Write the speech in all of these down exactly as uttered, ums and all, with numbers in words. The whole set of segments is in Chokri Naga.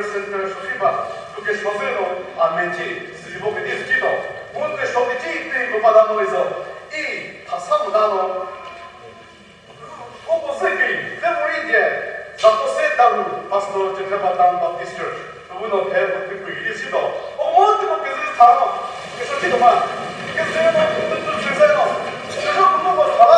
Center shoshiba, tuke shoseno, amenti, sibo kedi skito. Mo ke shokiti pe ko pada mo izo. I, thasa mo dano. Ko ko se ke, February de, Sapose Tahu, Pastor Jehovah Town Baptist Church. Tubu no phe ko ke kri di sito. O mo ke ko ke sa no. Ke shokito ma. Ke se no, tu tu se no. Ke shokito ko sa.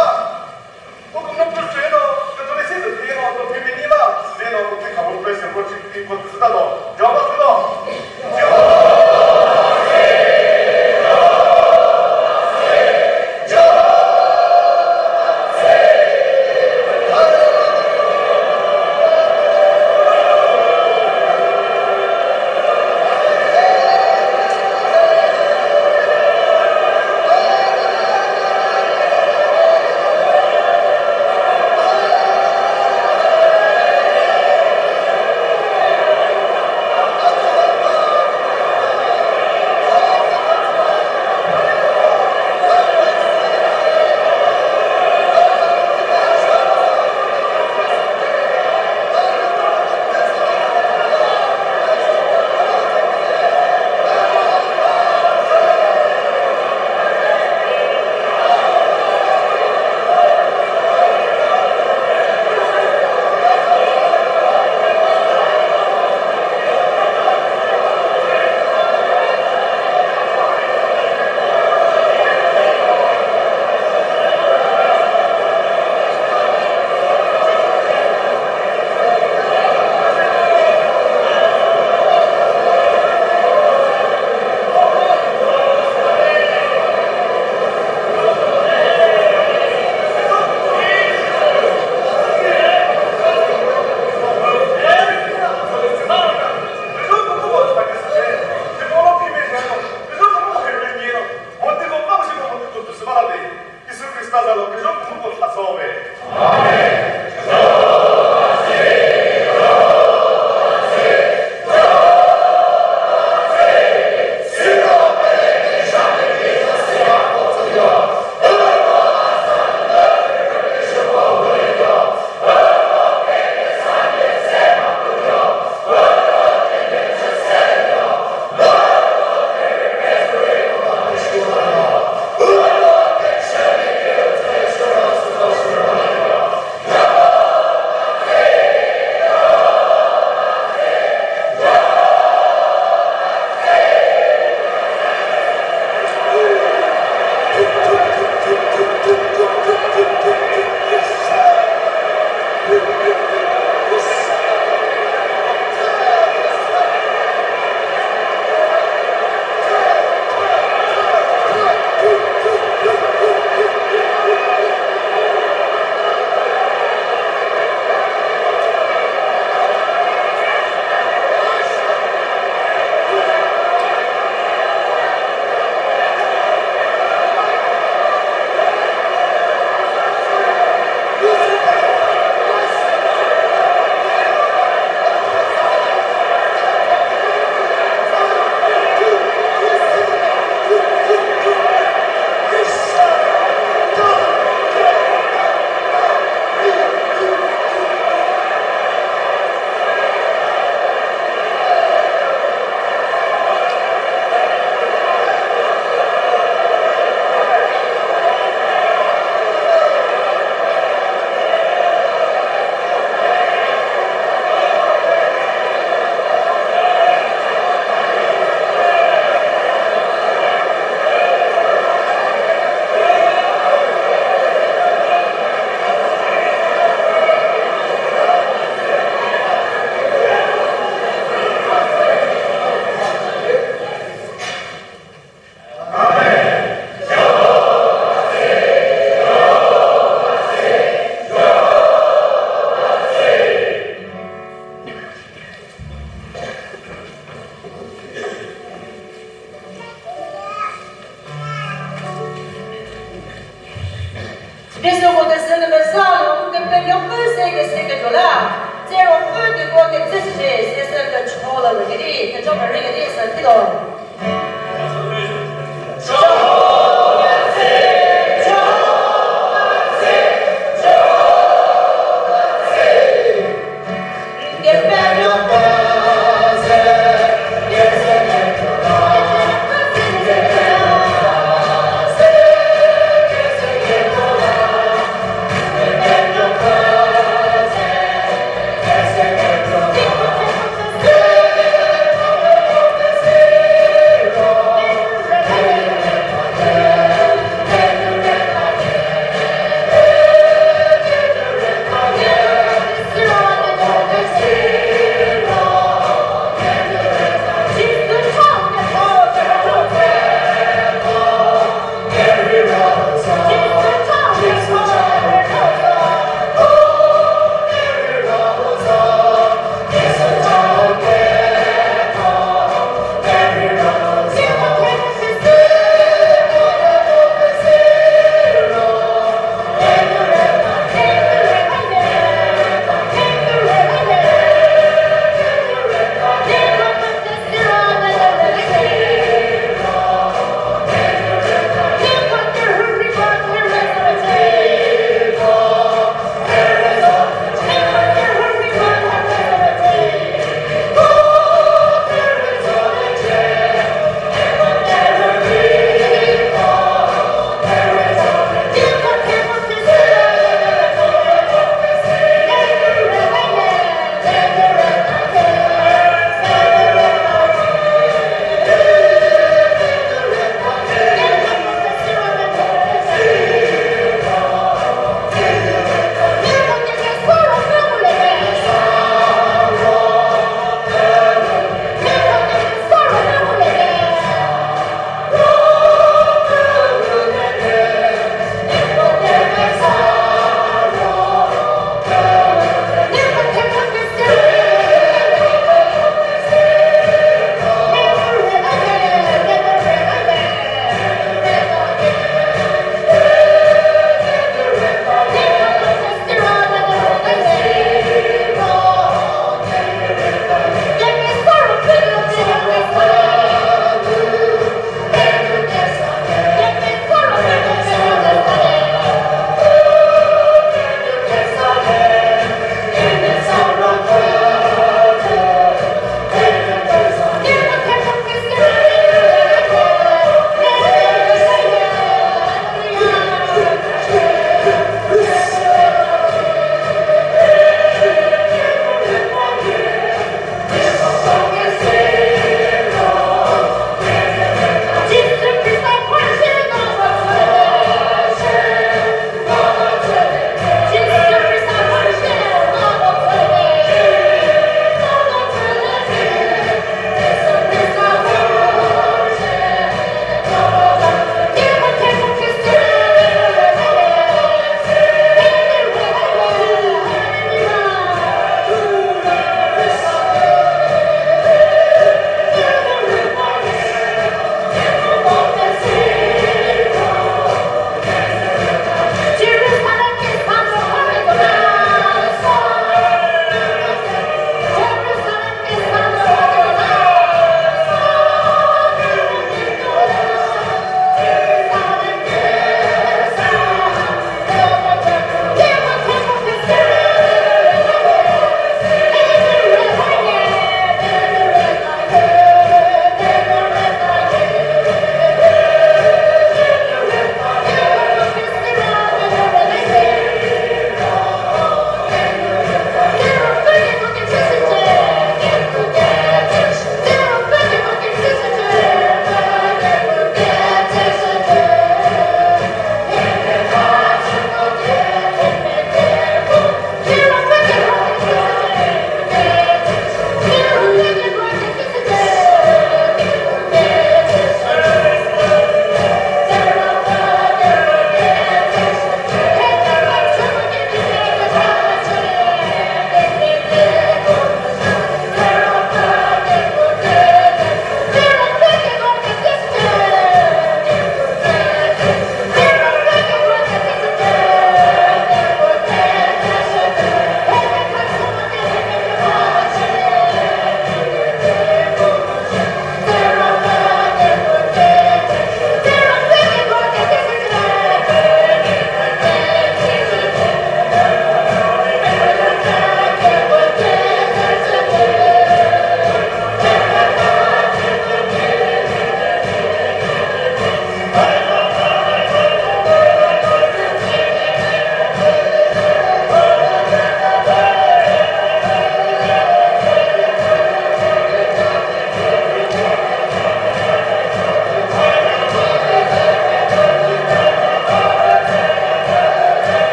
Jisu Khrista za lo küzho kümüko thasove. Amen. Bisoko te sene mesa lo ke pe yo pe se ke se ke dola. Zero pe ke ko ke zis se se ke chola le ke di ke chola re ke di sa ti do.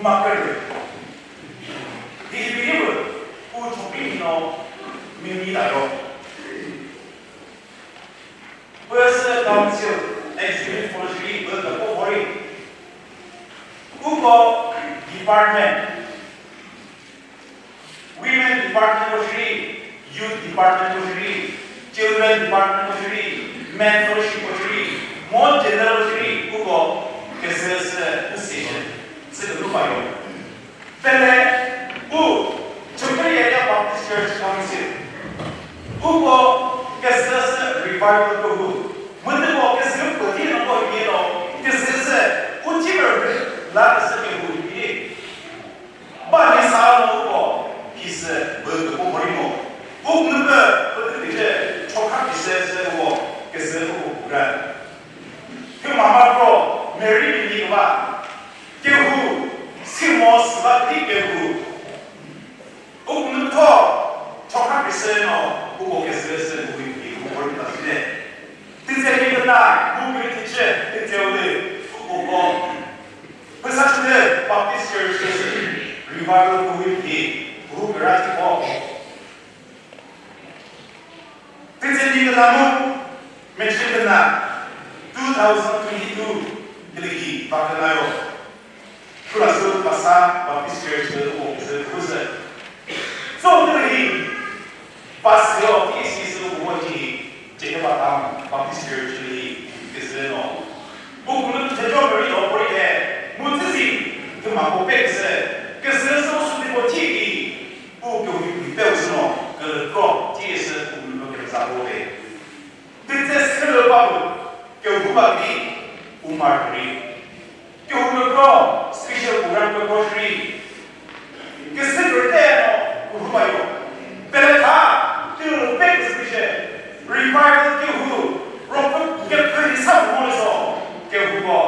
Makre. Hi biri bu u chokri no mimi da yo. Püsü council executive secretary bü da ko hori. Uko department, women department ko shiri, youth department ko shiri, children department ko shiri, mentorship ko shiri, mo general ko shiri, uko kesese position, sike nupayo. Pele, u, Chokri Area Baptist Church Council, uko kesese revival ko hu, mutiko kesese poti no ko yelo, kesese u chimer la kesese ke hu yeli. Ba ni sa no ko, hi sü bü ko mori mo. Buk nü bü, bü tü kije, choka kise sü ko, kise ko bura. Tü mama ko, Mary ni ni ba. Ke hu, si mo sü ba ti ke hu. Buk nü ko, choka kise no, ko kise sü ko hi ko mori ta sü. Tütse ni kena, bu kiri tütse, tütse uli, bu ko. Pesa chule Baptist Church revival ko wi ki, bu kira ti ko. Tütse ni kena mu, mention kena, two thousand twenty-two, kili ki, ba kena yo. Kula sü Pasa Baptist Church lü u kizü kuzü. So, tühi, Pasa yo, T C C lü u ti, Jacob Adam Baptist Church lü kizü no. Bu kulu thejo meri yo pori de, mu tsisi, kima ko pe kizü, kizü so su ti ko ti ki, u kyo hi pe usü no, kulu ko, T C C u kulu ke sa ko de. Tütse sülü ba bu, kyo hu ba bi, u mar ri. Kyo hu ko, special program ko ko ri. Kisi kürte no, u hu ba yo. Pele tha, tü pe kisi she, revival kyo hu, ro pe ke pe ni sa mo so, kyo hu ko.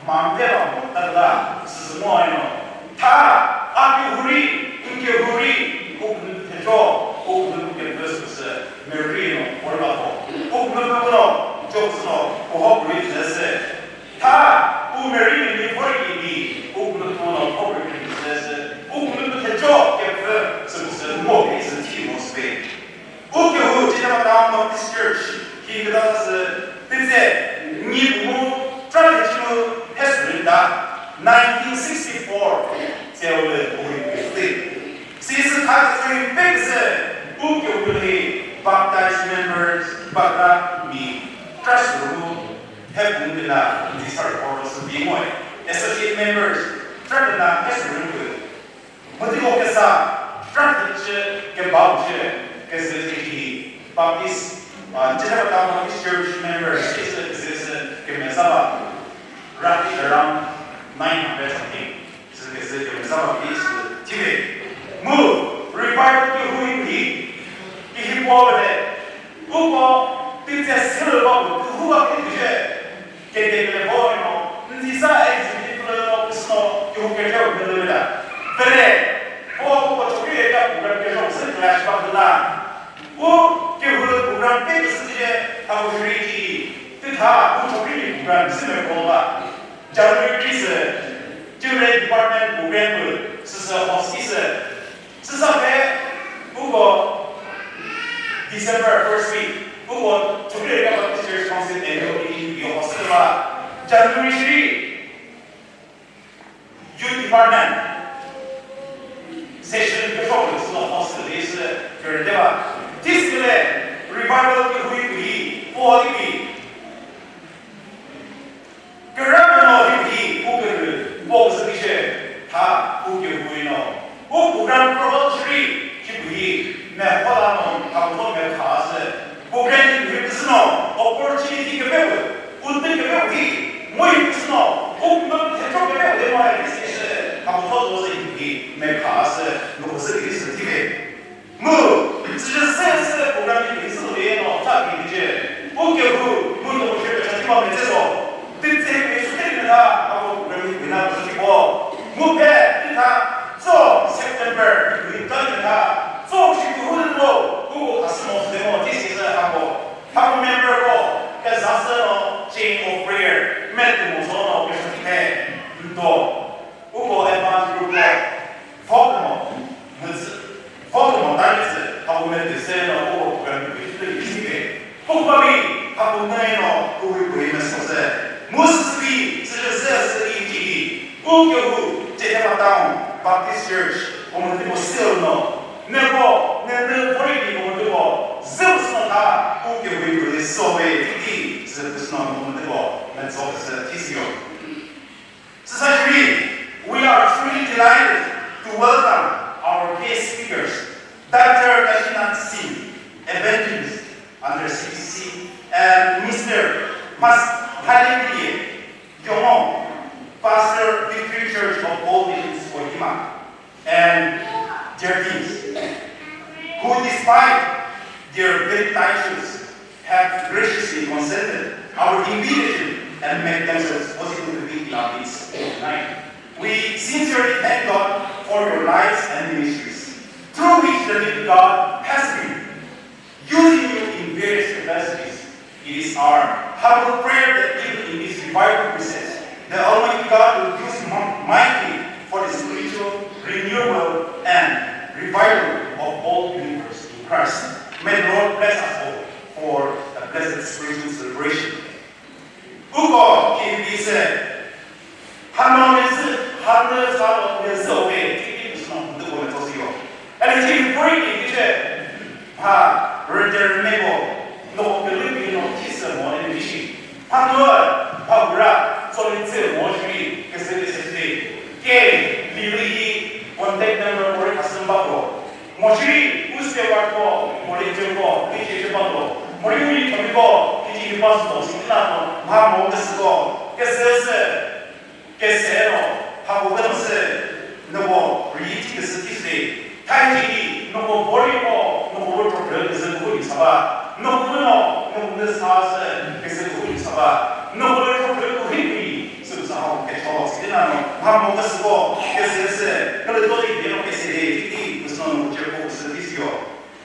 Mangte ba mo ta la, sü mo ai no. Tha, a ki huri, in ki huri, u kunu thejo, u kunu ke pes se, Mary no, por ba ko. U kunu no, jok no, ko ho kuri se. Tha, u Mary ni por ki bi, u kunu no, ko kuri se. U kunu thejo, ke pes se, mo ke se ti mo se. Ukyo hu Chinamata Baptist Church hi küta sü tütse nyi mu tra de chinu history da nineteen sixty-four seule uri püsü. Sisi kha sü pekse ukyo hu hi baptized members bakra mi trust ru he pung de na disar or sü bi mo associate members tra de na history ru. Mutiko kesa, traffic che, kebau che, kese che ki, Baptist, uh, General Baptist Church members, kese, kese, kese, kemesa ba, roughly around nine hundred something. Kese, kese, kemesa ba, kese, tive. Mu, revival ki hui ki, ki hi po bele, uko, titse silo ba, tu hu ba ki tije. Kete kele bo no, nzisa executive level office no, yo ke ke ke le da. Pele, o ko chokri ya program ke jong se clash ba na. O ke hu program pe se je, a ko ri ji. Ti tha, ko chokri program se me ko ba. January se, children department program se se host se. Süsa phe, uko December first week, uko Chokri Area Baptist Church Council annual meeting yo hostel ba, January three, youth department session ke shop lo hostel is kerede ba. This le revival ke hui hui, po hui. Kürüpü no hi hi ukürü, box bishe, tha ukürü no. U program program shri, hi hi, me hola no, ha ko me khase. Program hi hi no, opportunity ke be, u te ke be hi, mo hi no, u me he to ke be, mo hi hi, ha ko to se hi, me khase, no se hi se hi. Mu, tsüce se se program ni phi sü ye no, tha phi ni ce. U ke hu, mu no ke pe cha ti ba me ce so. Ti tse pe su te ni tha, a ko program ni phi na su ti bo. Mu phe, ti tha, so September, ni ta ni tha. So shi ku hu lo, ku ko ka su mo se mo, this is a ha ko. Ha ko member ko, ke za se no, chain of prayer, me tu mo so no, ke sa ti phe. Ndo. Uko advance group ko, fokumo, müzü, fokumo target sü, ha ume de se no uko program ko history isibe. Kubabi, ha ume no, uwi uwi me so se. Musbi, se se se i ji. Uko hu, Jehova Town Baptist Church, community mo sel no. Neko, ne ne bori ni community mo, zeus no ha, uko hu uwi so we, ti, se no community mo, me so se, ti si yo. Secretary, we are truly delighted to welcome our guest speakers, Doctor Kashinath Singh, Evangelist under C B C, and Mister Mas Halebiye Yomo, Pastor, Victory Church of All Nations, Kohima, and their teams, who, despite their very tight schedules, have graciously consented our invitation and made themselves possible to be in our midst tonight. We sincerely thank God for your lives and ministries, through which the living God has been using you in various capacities. It is our humble prayer that even in this revival process, the Almighty God will use mi-, mightily for the spiritual renewal and revival of all believers in Christ. May the Lord bless us all for a blessed spiritual celebration. Uko ki bi se, hano ne se, hano sa lo ne se o ke, ki ki sno de ko me to si yo. Ele ki pori ki ki se, ha, re de re me ko, no ke lu bi no ki se mo ne bi shi. Ha no, ha bra, so le se mo shi, ke se ke se se. Ke, li li ki, contact number pori ka samba ko. Moshiri, uste warko, mori jemko, kiji jemako, mori uri tomiko, kiji hipasto, sikilano, mha mo kesiko, kesese, keseno, hako wense, nebo, riti kesi kisi, thaiji, nebo boriko, nebo wotro kesi kuhuni saba, nebo no, nebo ne sase, kesi kuhuni saba, nebo wotro kuhuni, Süsa hao ketholo sidinano, mha mo kesüko, kesese, kele doli bino kesele, titi, kusuno no che ko kusu kisio.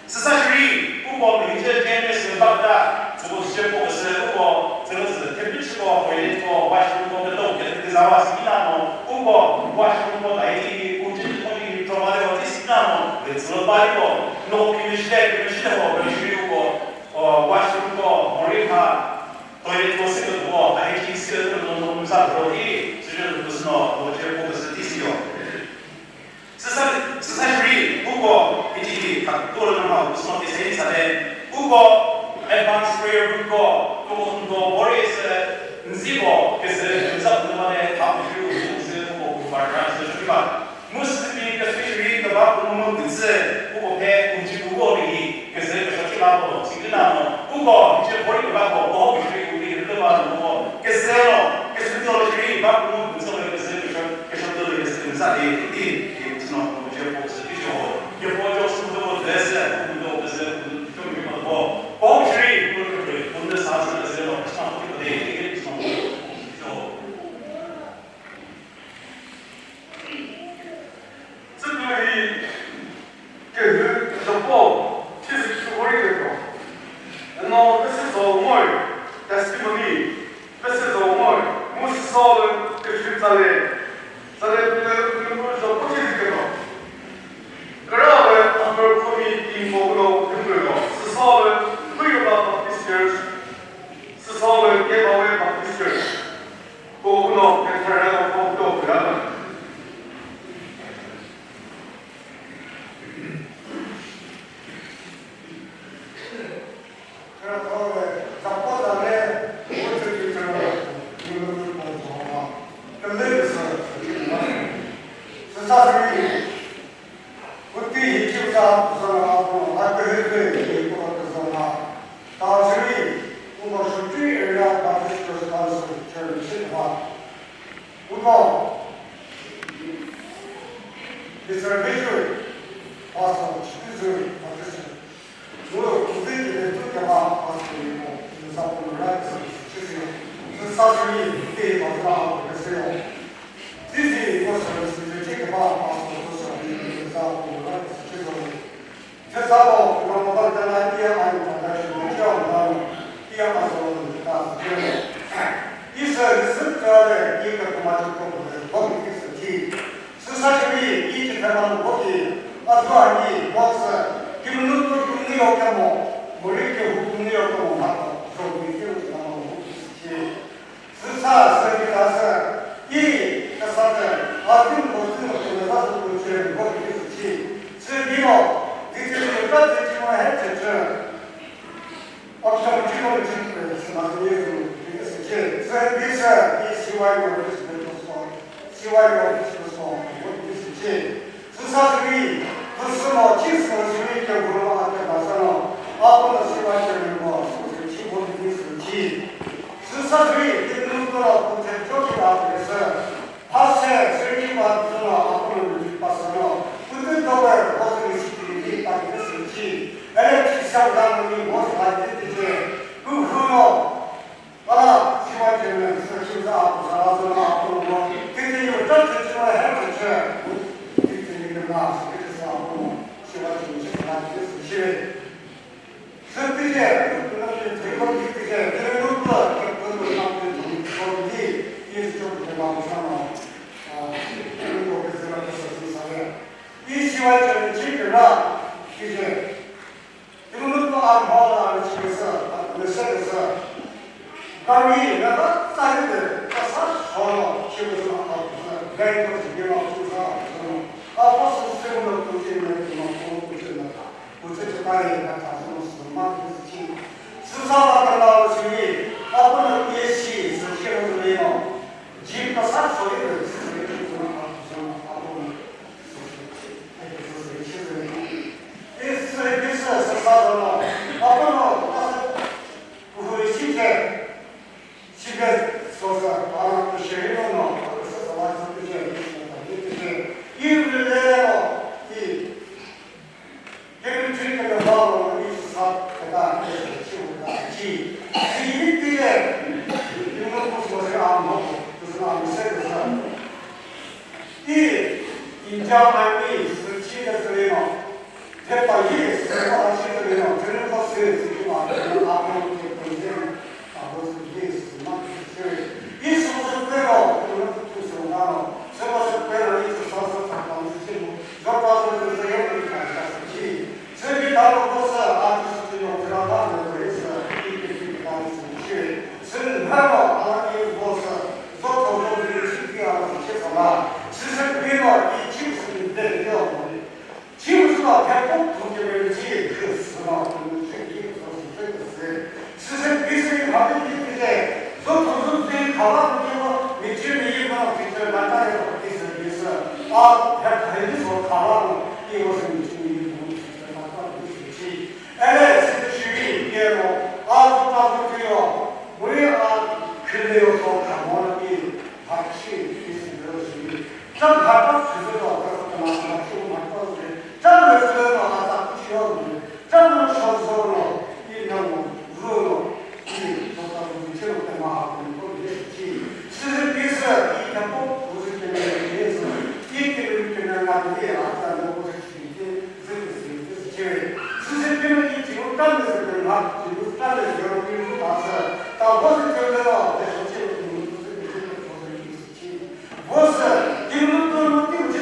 Süsa shiri, uko mi che che me se bakta, suko che ko se uko, se se tepi chiko, toilet ko, washroom ko, keto, keto, zawa sidinano, uko, washroom ko, dai titi, uchi ko, titi, trauma de, titi sidinano, le zelo ba ko, no, pimishile, pimishile ko, pimishile uko, o, washroom ko, mori ha, Toilet ko silo ko, ahi ki silo ko, no, no, sa ro ki, silo ko sino, no, che ko se ti sio. Sisa, sisa shri, uko, iti ki, ka, to le ma, sino ke se sa le, uko, advance prayer room ko, to ko, to, ori se, nzi ko, ke se, sa ko ma le, ha ko shri, ko se, ko ko, ba ra, se shri ba. Mu sü phi kha sü shiri kha ba künü mu kütsü, uko phe umchi uko ri, küzü kha shati la ko, sikü na no, uko, che khori kha ba ko, ko shiri uko ri kha ba no, küzü no, küzü no shiri ba künü mu kütsü le küzü kha, kha shati le küzü sa de, di, di, no, che ko sü ki jo, che ko jo sü ko de se, ko küzü, ko shiri, ko de sa sa de, no, sa ko de, di, no, jo. Tsütuhi kehü zhopo thizü kükori kekro. Eno pesi zo ngoi testimony, pesi zo ngoi mu süsole kükri tsale. Tsale pütü pütü zhopo thizü kekro. Kürale after komi kimbo ulo kümülo. Süsole Kuyoba Baptist Church. Süsole Kebawe Baptist Church. Kokuno kethera kokuto kürala. Kera thore, zapo zale, uchu ki chero, nulu ki po zoma. Kele sa, sasa sri. Kuti hi chiusa, kusana apo, ate hete, hi ko kusana. Tazri, uno Shukri Area Baptist Church Council Chairmanship ha. Uno, Mister Victory, Pastor, Shukri Baptist Church. Uno, kuti hi tu kama, Pastor, uno, uno sa uno right, Shukri. Sasri, kuti hi pastor, Pastor. Sisi ko service ni che ke ba pastor ko service ni za ko la che zo. Che sa ko ko ko ta na ti ya ai ta na shi ni che on ta ni. Ti ya ma so ni ta su che. Isa ni su ta le ni ka ko ma che ko ko ko ni ki su ti. Süsa shiri, i chithema lü hoki, azwa ni, box, kimunu tu kumni yo kemo, muri ke hu kumni yo kemo, ma to, so mi ke u chithema lü hoki, chi. Süsa, sü ki ta sü, i, kasa sü, a tin ko sü, ko sü, sa sü, ko che, hoki, chi. Sü ni mo, di chi ni ka chi chi mo he che che. Option two, option three, sima sini, sini, sini, sini, sini, sini, sini, sini, sini, Ashe, sürüji bazüno, akulu müji pasano, pütü dobe, bozüni sikiri, pakiri sürüji, ele kisa udamuni, boz hadi tije, kuhuno, ala, siwa jeme, sürüji za, akulu, akulu, titi yu, tati jeme, hem tije, titi yu, na, sürüji sa, akulu, siwa jeme, hadi tije. Apostle Stephen, Kuchina, Kuchina, Kuchina, Kuchina, Kuchina, Kuchina, Kuchina, Kuchina, Süsa bakala sini, apuna yesi, sisi no. Jin kasa sori de, sisi no, apuna. Isi bisa sasa no. Apuna, kuhu isi ke. Sibet sosa, a, shehino no, sasa la sisi ke. Isi ke. Isi ke. Kevin Trinity ke ba lo ni sa ke ta ke shi ke ta chi. Chi ni ti le. Ni mo ko so se a mo ko so na mi se ko sa. Ti India Army se chi ke se no. Te pa yi se pa chi ke no. Te ni ko se se ki ma a ko ke ko ni. Chi usüno thepok thukemeri chi, chi usüno, chi ki usüno, chi usüno. Süsü pisi hapin ki pise, zo thuzun pi khala ki mo, mi chi mi yi mo, ki che ma ta yo, ki se pise. A, ya thai ni so khala mo, ki mo se mi chi mi yi mo, ki che ma ta yo, ki se chi. Ele, si chi mi yi mo, a, zo ta zo ki yo, mo yi a, ki le yo so kha mo na ki, ha chi, ki se yo chi. Chang kha ta chi zo, ta zo ta ma, ma chi ma ta zo. Chang le zo ma, a ta ku chi yo. Chang no shozoro, i namo, runo, i sota bu che lo te ma ha ko ko ye chi. Süsü pisi, i ta po, bu sü ke me ye sü, i ke me ke me na de a ta no bu sü chi ke, sü ke sü ke che. Süsü pisi, i chi u ta me sü ke na, chi u ta me sü ke ro ki u ta sü. Ta bu sü ke me lo, te sü che lo ki u sü ke sü ke bu sü ki sü chi. Bu sü, i lu tu lu ki u chi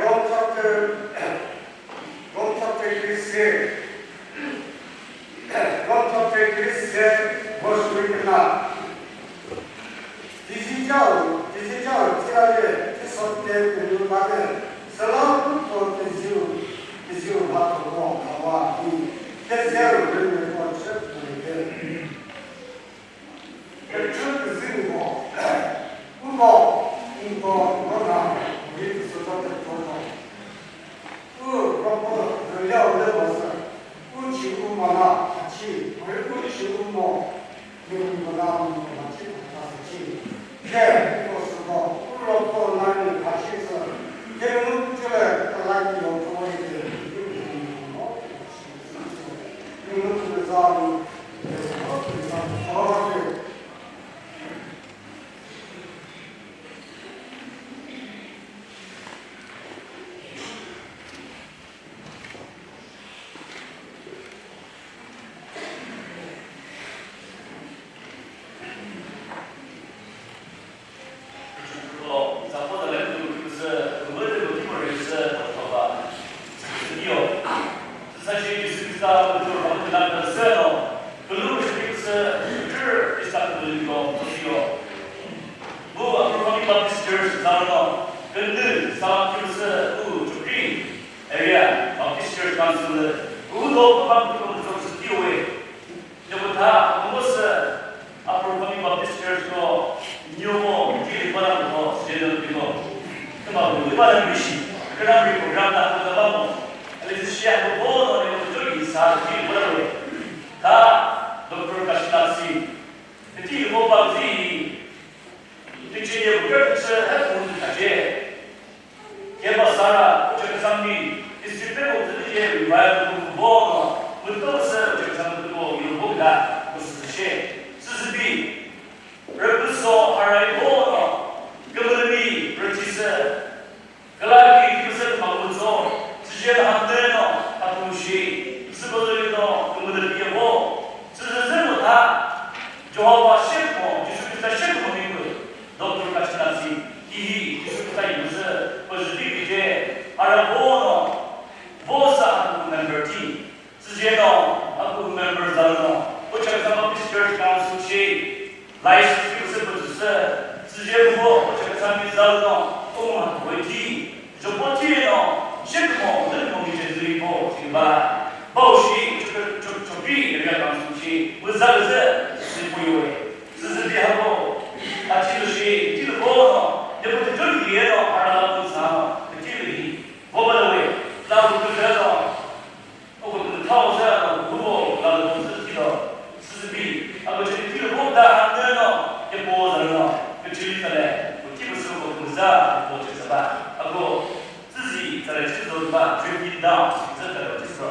Rom chapter, Rom chapter three se, Rom chapter three se, verse twenty-nine. Tizijau, tizijau, tiare, tisote, tenu kate, selalu ko tiziu, tiziu hato ko kawa ni, tiziu rene ko chepurite. Picture küzü ngo, uno, uno, uno na, uhi küsü ta te toko. U, ropo, rüya ule basa. U chi u mana, achi, uhi u chi u mo, mi u mana, u mo, achi, achi. Ke, uno suko, u ropo nani, achi sa. Ke nu chule, alai yo ko ite, u mo, achi. U mo, za, u Sülü, udo pam tu ko so sü tiwe. Nyoko tha, mo sü, Upper Valley Baptist Church ko, nyomo, ki li para ko, sejel ko. Kama bu, li para mi shi, kena mi program na ko ba mo. Ale sü shi ko bo no, nyoko jo ki sa, ki li para we. Tha, Doctor Kashina si. Ti mo ba zi, ti che ye bu ke se, ha ku ta je. Keba sara, Chakhesangmi, district level zü je revival ko bo no, mütho se Chakhesangmi ko yo bo da, ko sü she. Süsübi, rüpüso harai bo no, kümülümi, rüchise, kala ki ki se ma ko so, süje la hande no, apu shi, süko zü no, kümülümi ye bo, süsü zü mo ta, Jehovah shekmo, Jisu Krista shekmo mi ku, Doctor Kashina si, hihi, Jisu Krista yi müsü, pazüdi kije, ara bo no, bo sa aku member ti, süje no, aku member zal no, o Chakhesang Baptist Church Council shi, license ki müsü pazüsü, süje bo, o Chakhesang mi zal no, o mu ha ko ti, Jopoti no, shekmo, lü mo mi je zui po, si ba. Bao shi, chok, chok, chopi, area council shi, mu za le ze, si po yo we. Zi zi bi ha po. A chi lu shi, chi lu po no, ye po te joli ye no, ara la po sa no, ke chi lu hi. Bo ba le we, la lu ke ze no. O ko tu thao sa no, lu po, la lu po zi chi lo. Süsübi, ako chili thilo bo da hangde no, ke po za no, ke chili tale, ko ki bu su ko bu za, ko che sa ba, ako, süzi, tale chi zo ba, drinking down, sa tale chi zo.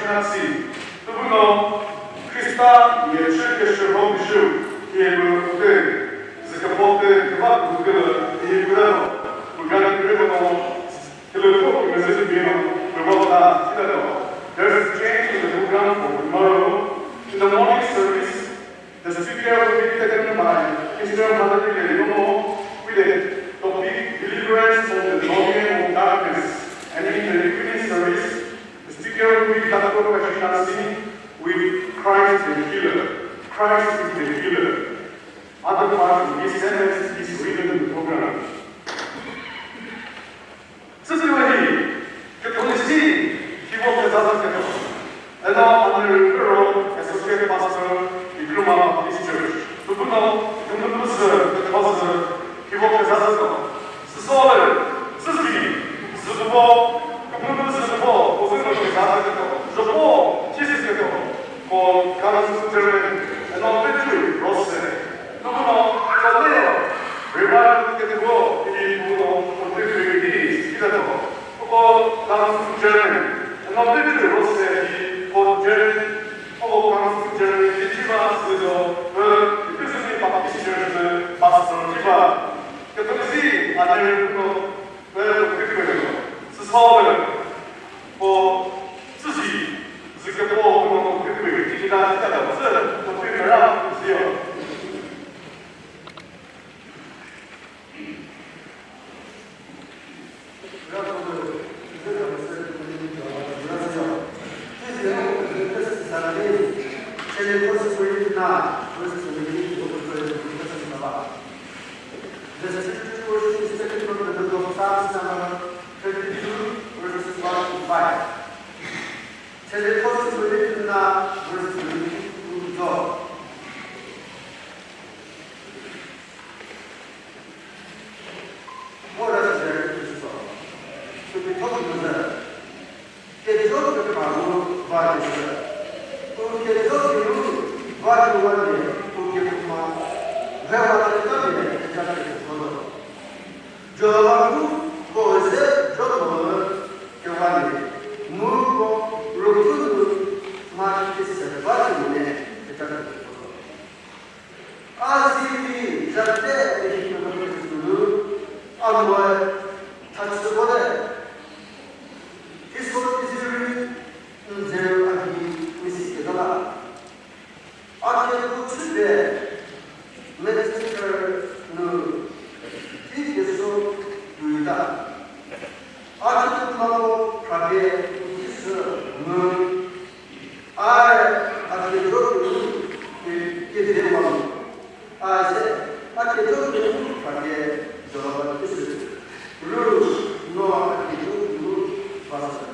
Nazi, tubuno Krista ye chü ke shürho bishu, ye bu te, zike pote, keba kukela, ye bu da, bu gani kre no, kele ko, kele se bi no, bu ba ta, sida do. There is a change in the program for tomorrow. In the morning service, the speaker will be taken by Mister Madhuri Leono with a topic, Deliverance from the Dominion of Darkness. And in the evening service, the speaker will be Doctor Kashina Singh with Christ the Healer. Christ is the Healer. Other parts of this sentence is written in the program. Sisi wahi, Catholic si, hivo kezazü keto. Eno Andrew Kero, Associate Pastor, Ikruma Baptist Church. Tubuno, Ikruma Baptist, Catholic, hivo kezazü keto. Sisole, sisi, zübo, Ikruma Baptist zübo, ozino kezazü keto. Jobo, Jesus keto. Ko Council Chairman, eno Petru Rose, nuno Toleo, Reverend Ketuo, ili nuno Toleo Kiri, Kidato, ko Council Chairman, eno Petru Rose, ili ko Chairman, ko Council Chairman, ili Chiba Sido, Episcopal Baptist Church, Pastor Chiba, Catholic, Andrew, Pe pütü pütü. Süsole. Po süsi. Züke po pütü pütü. Tijina tijata. Sü pütü mera zio. The scripture portion is taken from the book of Psalms number thirty-two, verses one to five. Tele kosi mülü tuna verse twenty-two to twelve. What does the scripture say? To be taught to the Kejo ke paru va ke se. U kejo ke ru va ke wa ne u ke kuma. Ve wa ke ta ne ke ta ke ko lo. Jehovah ku ko ze jo ko ke wa ne. Mu ko ru ku ma ke se va ke ne ke ta ke ko lo. A zi vi zate de hi ko ke su. A mo ta su ko de. Isor Israel nzeu ahi misi kedala. Ake kutsüde minister nu tikeso duida. Ake kutlamo prage utisü mu. Ai ake jotu kede wamu. Ai se ake jotu prage Jehovah tisü. Ru no ake jotu pastor.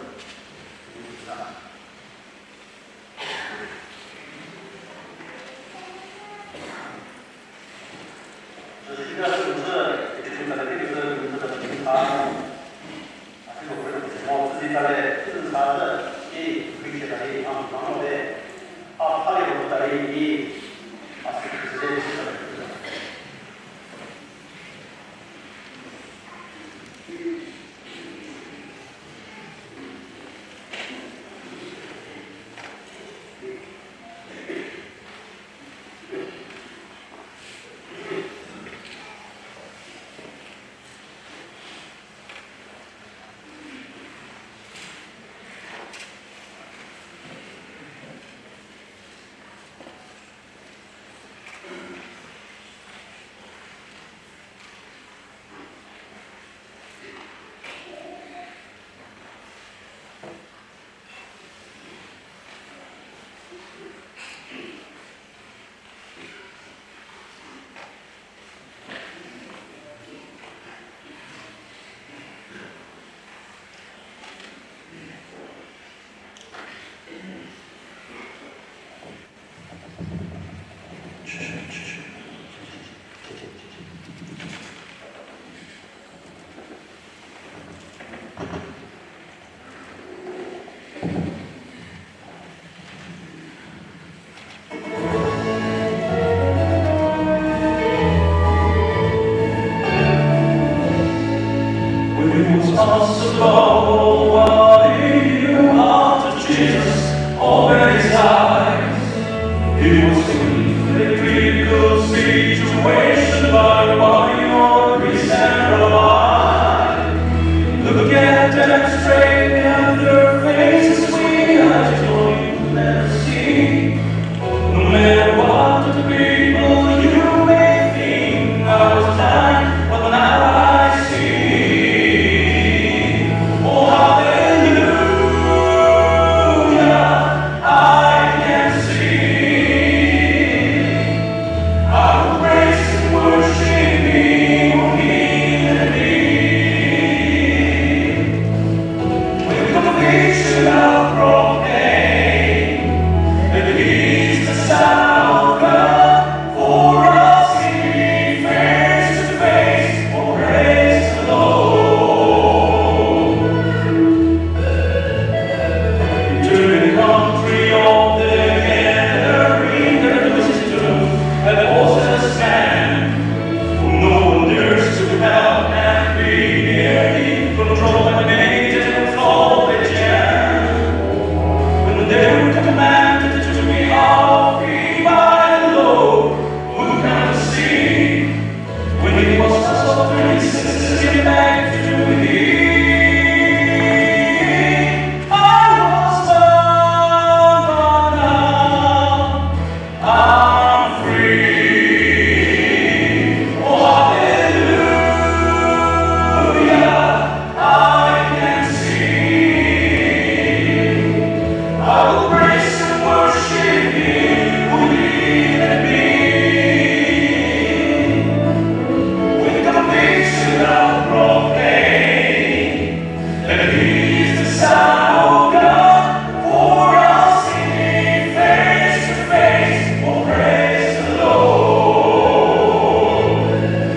Son of God, for us singing face to face. Oh, praise the Lord.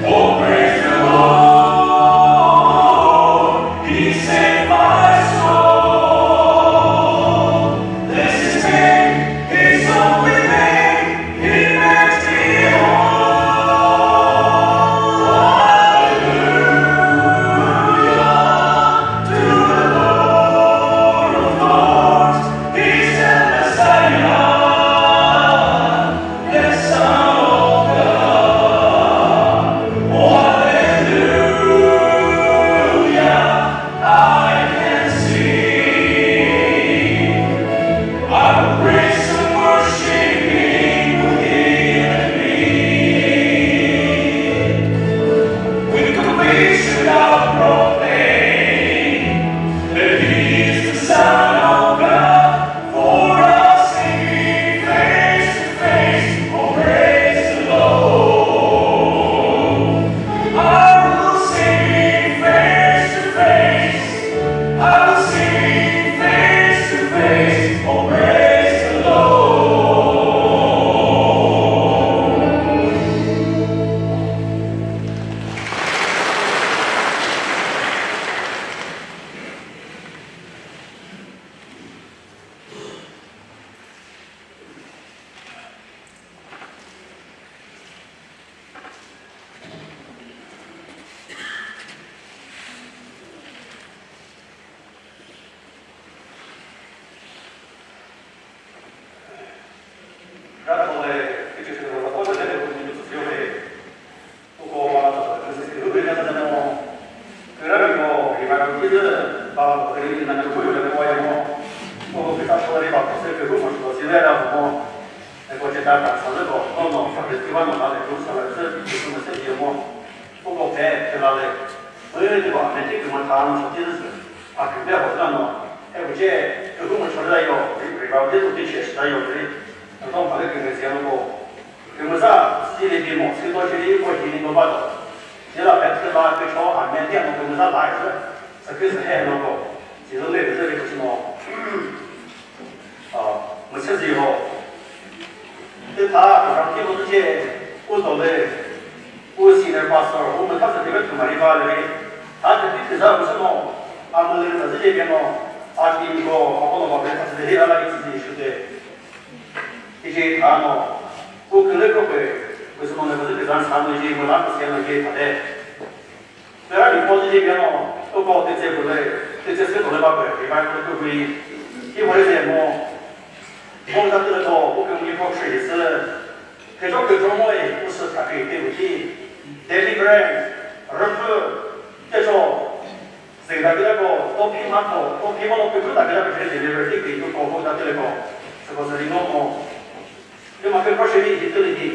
Oh, praise the Lord. He saved my soul. Bless his name, his holy name. He makes me whole. Hallelujah to the Lord of lords. He's the Messiah, the Son of God. Oh, hallelujah, I can sing. I will praise and worship him who healed me. With conviction I'll proclaim that he is the Son of God. For I'll see him face to face. Oh, praise the Lord. I will see him face to face. I will see him face to face. Oh, praise the Lord. Eko ceta ka sa lü ko, no, no, sa lü tiva no, la lü kru sa lü sü, kru sa lü sü, kru sa lü sü mo. Eko pe, pe la lü. Mü lü ko, me ti kümüza tha no, sa ti lü sü. A kü pe ho sa no. Eko ce, kru mo sa lü yo, ri, ri ba de to ti che sa yo ri. Eko pa lü kümüza no ko. Kümüza, si lü bi mo, si to che lü ko hi ni no ba to. Ni la pe la kü cho, a me ti no kümüza la sü. Sa kü sü he no ko. Si lü lü kü sü lü kü sü no. A, müsüzü ho. Tütha program ki mütüce, u dolü, u senior pastor, u mütha sü debe thümari ba lüri. Tha tütü küza müsü no, a mülü müsü ce beno, a team ko, a kolo ba be tha sü debe ala ki sü shu de. Ije tha no, u külü ko pe, müsü no ne müsü küza sa no ije müla küsü no ije tha de. Pera mi positive ya no, to ko tetse bule, tetse se bule ba pe, revival to gui. Ki wale se mo, mo da tele to, o ke mo ni ko shi se. Ke jo ke jo mo e, o se ta ke te ti. Deliverance, refu, te jo. Se da ke ko, to pi ma ko, to pi ma ko ke da ke ke deliverance ke ko ko da tele ko. Se ko se ri no mo. Thüma kükro sheri hi tülü hi,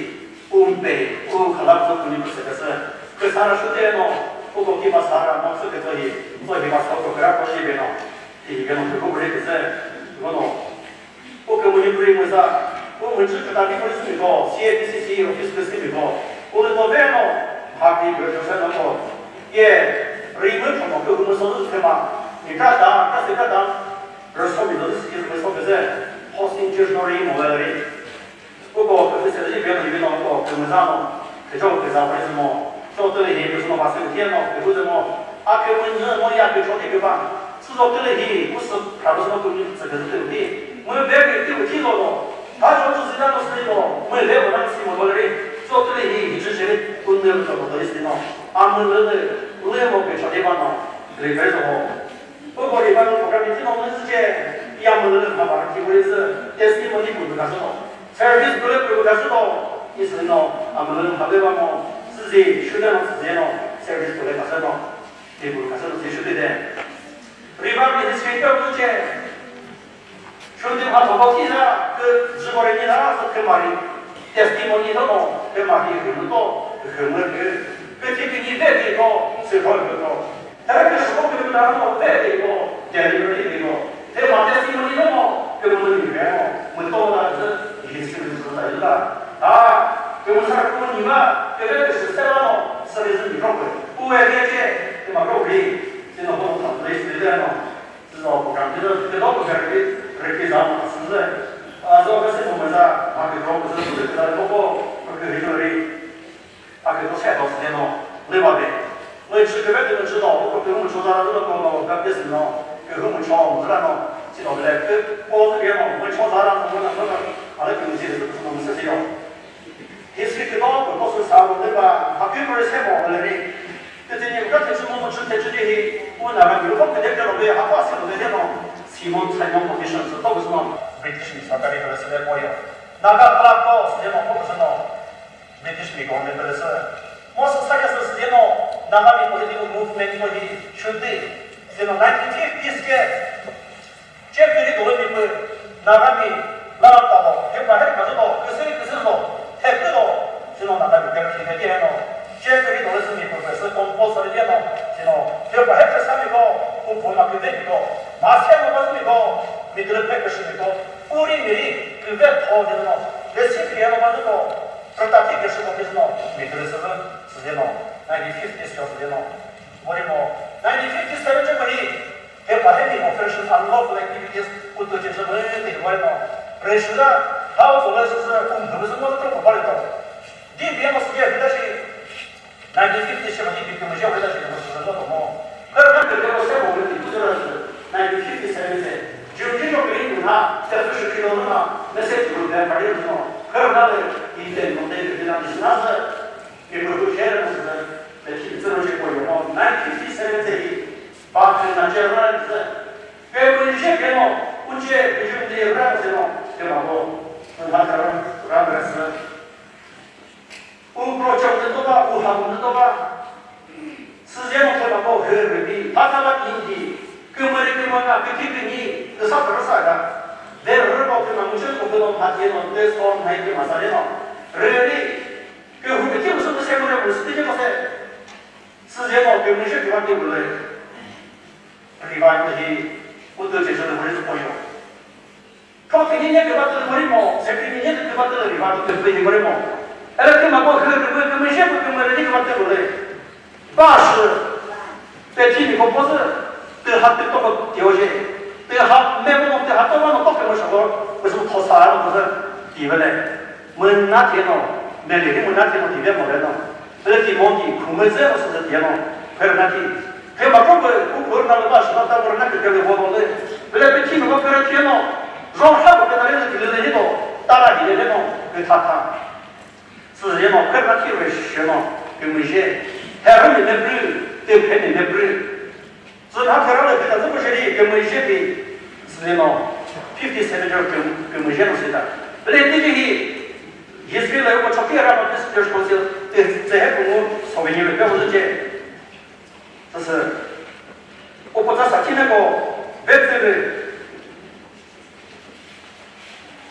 u mpe, u khala püh künyi püh sü küsü. Kü sara shute no, u ko kiba sara mo sü kütso hi, so hi ba so ko kra ko shi be no. Hi hi be no kü ko bre küsü, mo no. U kü münyi püri müza, u münchü küta ki püri sü mi ko, C A P C C office püh sü mi ko. U lü to ve no, ha ki gö jose no ko. Ye, ri mü chomo kü mü so lü thüma, ni ka da, ka se ka da. Rüso mi do sü ki mü so küsü, hosting church no ri mo ve ri. Uko kümüse lü beno yino uko kümüza no, kücho küza pari sü mo, cho tülü hi küsü no pasi uthie no, kühu zü mo, a kümüzü mo ya kücho di küba, süzo tülü hi, usü khabu sü no kümüzü sü küzü tülü hi, mü be kü tü uthi zo no, ha cho tü zü da no sü no, mü le mo na sü mo tolü ri, cho tülü hi, hi chü sheri, kümüzü mo tolü sü no, a mü lü lü, lü mo kücho di ba no, lü be zo mo. Uko revival program hi thino müzü che, ya mülü lü mha ba ki wuri sü, testimony pü lü ka sü no. Service pü lü pü ka sü no. Isü no, a mülü lü mha lü ba mo, süzi, shüde no, süzi no, service pü lü ka sü no. Ti pü ka sü no, süzi shüde de. Revival history pü lü che. Shüde mha thoko ki za, kü zü ko re ni za, sü kü mari. Testimony no, kü mari, kü mü to, kü mü kü. Kü ti kü ni ve ki to, sü ro kü to. Thera kü shoko kü na mo ve de ko, delivery de ko. Te ma testimony no mo, kü mo ni ve mo, mo to la zü, yi sü zü ta la. Ta, kü mo sa ko ni ma, kü ve kü sü se la mo, sü zü mi ro ko. U ve ke che, kü ma ro ri, se no ko ta le se le no. Zü no ko ka Kidoko kari riki zama sü. Azo kasi mo meza, ma kidoko kasi mo meza, koko, koko history. A kidoko se do sino, leba de. Mo chü kebe de chü do, koko mu chü zara do ko no, Baptist no, ke hu mu chü zara no, sino le, ke ko de no, mo chü zara no, mo na, mo na, ale ke mu si de mo se yo. History kidoko ko sü sa mo de ba, ha ki mo se mo le ni. Te te ni ka te chü mo chü te chü de hi, mo na ba ni ko ke de ke lo be ha pa se lo de no. Simon Simon position sü to ko sü no. British ni sarkari ko se le ko yo. Naga kala ko se mo ko sü no. British ni government le sü. Mo sü sa ya sü se no. Naga ni political movement ko hi chü de. Se no nineteen fifties ke. Che piri dolo mi pü, Nagami, la ta lo, he pa he pa zo lo, küsü küsü lo, he pü lo, sino Nagami ke piri ke no. Che piri dolo sü mi pü, sü compulsory ke no, sino, he pa he pü sa mi ko, ku pü ma küde mi ko, ma se mo ba mi ko, mi küle pe küsü mi ko, uri mi ri, küve tho de no, le si piri no ba zo lo, prata ti küsü ko ke no, mi küle sü, sü de no, nineteen fifties yo sü de no, mo ri mo, nineteen fifty-seven che mo hi, He pa he ni operation unlawful activities ku tu che zhü mü ti hoi no. Pressure da, how to less is a kum hü zü mo to ko ba le to. Di bi mo sü ye da shi. Nineteen fifty seven di bi mo je da shi mo sü mo to mo. Ka na ke mo se mo ni tu zü nineteen fifty seven se. Jun ji no ke ni na, te fu shi ki no na, ne se tu le pa ri no. Ka na le, i te no te ke na ni na zü. Ke mo tu ke mo zü. Te ki zü no che ko yo mo. Nineteen fifty seven se. Ba khe na che ra zü. Ke mü je ke no, u che ke ju de ra se no, ke ma ko. Ko ha ka ra, ra ra se. U project de to ba, u ha de to ba. Sü je no ke ma ko he re bi, ha ka la ki di. Ke mü re ke mü na, ke ki ke ni, ke sa ka sa ga. De re ko ke na mu che ko ke no ha ke no, de so na ke ma sa de no. Re ri, ke hu ke ki mu se mu se mu re mu se ke ko se. Sü je no ke mü je ke ma ke bu le. Revival hi, u tü che zhü lü vori zü poyo. Kho thüni nye küva tü lü vori mo, sekri ni nye tü küva tü lü revival tü pü hi vori mo. Ele tü ma ko hü rü vü kümüzhe pü kümüre ni küva tü vori. Ba shü, pe thi ni ko po zü, tü ha tü to ko tio je. Tü ha me mo tü ha to ma no to ke mo shabo, bu su tho sa no bu zü ti vele. Mü na thi no, me li mü na thi no ti ve mo le no. Pele Timothy, khumüzhe no sü tieno, pherüna thi. Phe ma kropü, u pherüna lü ba shina ta pherüna kükre lü vo no lü. Pele pe thi no pherü thieno, zho ha pü pena lü kili lü hino, tara hi lü no, kü tha tha. Sü yeno, pherüna thi rü shino, kümüzhe. Pherü mi ne brü, te phe mi ne brü. Zü na thera lü thita zü pü sheri kümüzhe pi, zü no, fifty seven year küm-, kümüzhe no sita. Bele tiji hi, history la yuko choki ara Baptist Church Council, te, te he kumu souvenir pe uzü che. Sasa, o pota sa chine ko, betsere,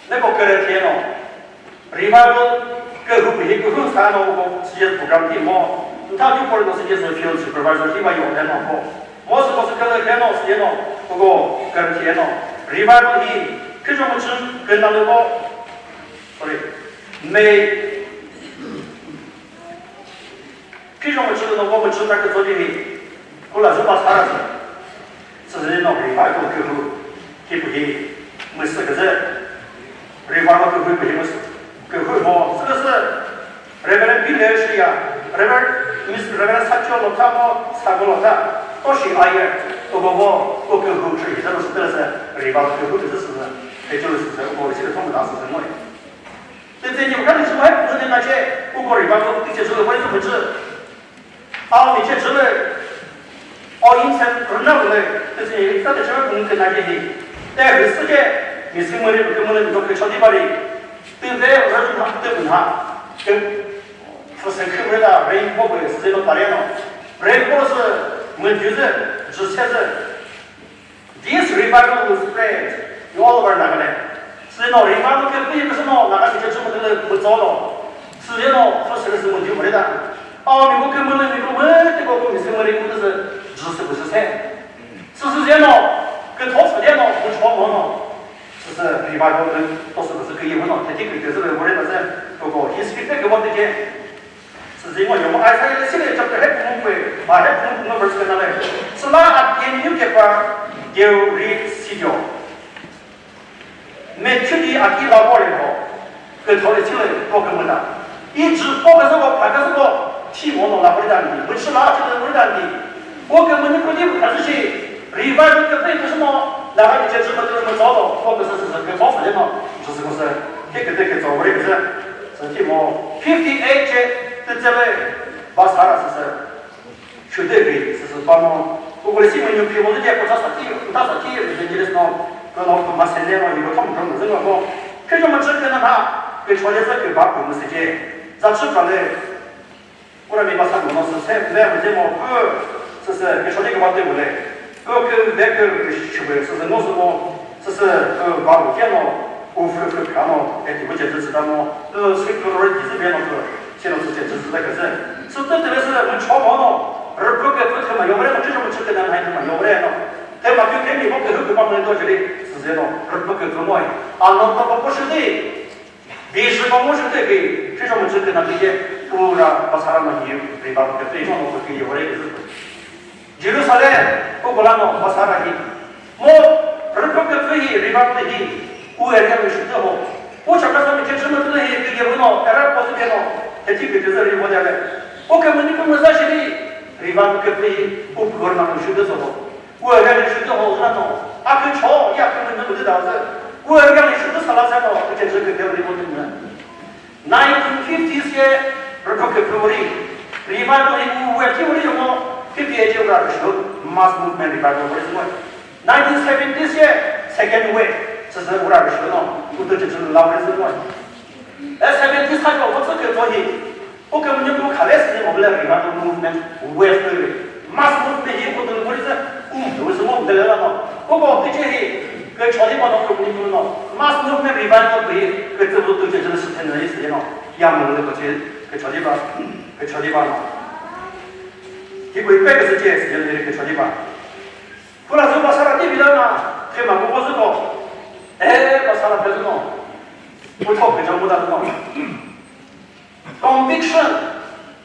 Neko kere thieno, revival kühu pühi kühu sa no ko C S program thi mo, ntha ju por no C S field supervisor thi ba yo thieno ko. Mo sü mo sü kele thieno thieno ko kere thieno. Revival hi küjo mo chun kena lo ko. Sorry. May Ki jong chü no ko chü ta ke zodi ni. Ko la zü ba sa ra zü. Sü zü no ri ba ko ke hu. Ki pu hi. Mü sü ke zü. Ri ba ko ke hu pu hi mü sü. Ke hu mo. Sü ke sü. Reverend Bill Leshi ya. Reverend Miss Reverend Sacho lo ta mo sa ko lo ta. To shi a ye. To ko mo. Ko ke hu shi. Sa mo sü ke sü. Ri ba ko ke hu ke sü sü. Ke ju sü sü. Ko shi ke to mo da sü sü mo. Tütse ni kha ni chuma he pütü na che, uko ri ba ko tütse chule wai zü pütü. Ao ni che chule, o insen rüna le, tütse ni kha ni chuma pütü na che hi. Te hüsü che, mi si mari pütü mari pütü ke chodi bari. Tüve rüna pütü na. Ke, fuse kümre da rainbow be se no pare no. Rainbow se, mü jüze, jüse ze. This revival will spread all over Nagaland. Sino revival ke phi ke sino Naga ke chuma ke mutso lo. Sino first ke sino ju mare da. Aw mi ko ke mele mi ko me te ko ko mi se mare ko te ju se ko se. Sisi no ke thos de no ko cho mo no. Sisi revival ke to se ke ye no te ke ke se mare da se ko ko history ke ke mo te ke. Süzi ngo yomo Isaiah le sile chapter he püngü pü, ba he püngü püngü verse kena le. Süla at yeni yu kepa, Deu ri sidio. Methu di aki la bo le ho. Ke thole chile ko ke mona. I ju ko ke so ko pa ke so ko. Thi mo no la ko dan di. Bu chi la chi ko dan di. Ko ke mona ko di ka shi. Revival ke pe ke so mo. La ka che mo mo so do. Ko ke so so ke so le no. Ju so ko so. Ke ke ke so re ke so. So thi mo. Fifty-eight che te che le. Ba sa ra so so. Shudhü kri, süsü bamo. Ukule si münyu kri mo lüje, kotsa sati, kotsa sati, evangelist no, kono kuma sende no, yiro thom thom zü ngo ko. Kri jo machü kena ha, ke chole zü ke ba ku mu se je. Za chü ka le. Ura mi ba sa mo no se, se, le, mu je mo, ku, süsü, ke chole ke ba te mu le. Ko ke ve ke shube süsü ngo sü mo, süsü, ko ba ru ke no, u fü fü ka no, e ti bu che zü zü ta mo, ko scripture ri ti zü be no ko, che no zü che zü zü ta ke zü. Sü te te le sü mu cho mo no, ri ko ke ko te ma yo re no, che mo che ke na hai te ma yo re no. Te ma ke ke mi ko ke hu ke ba mo to che ri, sü zü no, ri ko ke ko mo. A no to ko shi de. Bishop mo shute ke, Christian mo chute na ke, pura pasara ma hi, revival ke pe mo ko ke yore ke. Jerusalem, ko kola no pasara hi. Mo, revival ke pe hi, revival hi, u area mi shute ho. U chaka sa mi ke chuma tu hi, ke yore no, era ko ke no, ke ti ke ke ri mo de le. O ke mo ni ko mo za shi ni, revival ke pe hi, u ko na mo shute so ho. Ua ga ni shutu ho züna to. A kü cho, ya kü mü nü da zü. Ua ga ni shutu sala sa to, kü che zü kü kü ri mo tü mü. Nineteen fifties ye, rüpü kü pü ri. Revival hi u we ki ri yo mo, fifty-eight ye ura shu, mass movement revival ri zü mo. Nineteen seventies ye, second wave, zü zü ura shu no, u tü che zü la ri zü mo. E seventies ha yo, ko zü kü zo hi. Ko ke münyo ko khale sü mo bile revival movement wave kü. Mass movement hi ko tü ngori sü, um, do sü mo bile la no. Ko ko ti che hi, ke choli mo no ko münyo no. Mass movement revival kü hi, ke tü bu tu che jene sü thene sü no. Ya mo le ko che, ke choli ba, ke choli ba no. Hi ko pe ke sü che sü jene ke choli ba. Pura zu ba sara ti bi la na, ke ma ko ko zu ko. Eh, ba sara pe zu no. Ko to ke jong mo da no. Conviction.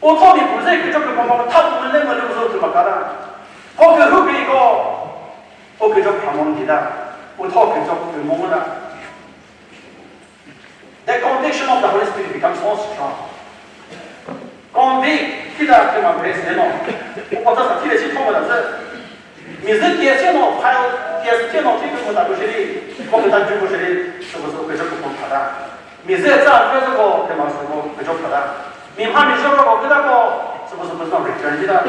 Utho mi püzü kücho kükro mo tha pü le mo le zo tü makara. Ho kü hu kri ko. Ho kücho phamon dida. Utho kücho kü mo da. The conviction of the Holy Spirit becomes so strong. Convict kida kü ma grace ne no. Utho sa thile shi thoma da zü. Music ke se no, file ke se no, ti ko ta ko shiri, ko ta ju ko shiri, so ko so ko ko ta. Music za ko so ko ke ma so ko ko ta. Mi ma mi so ko ko ta ko, so ko so ko return ta.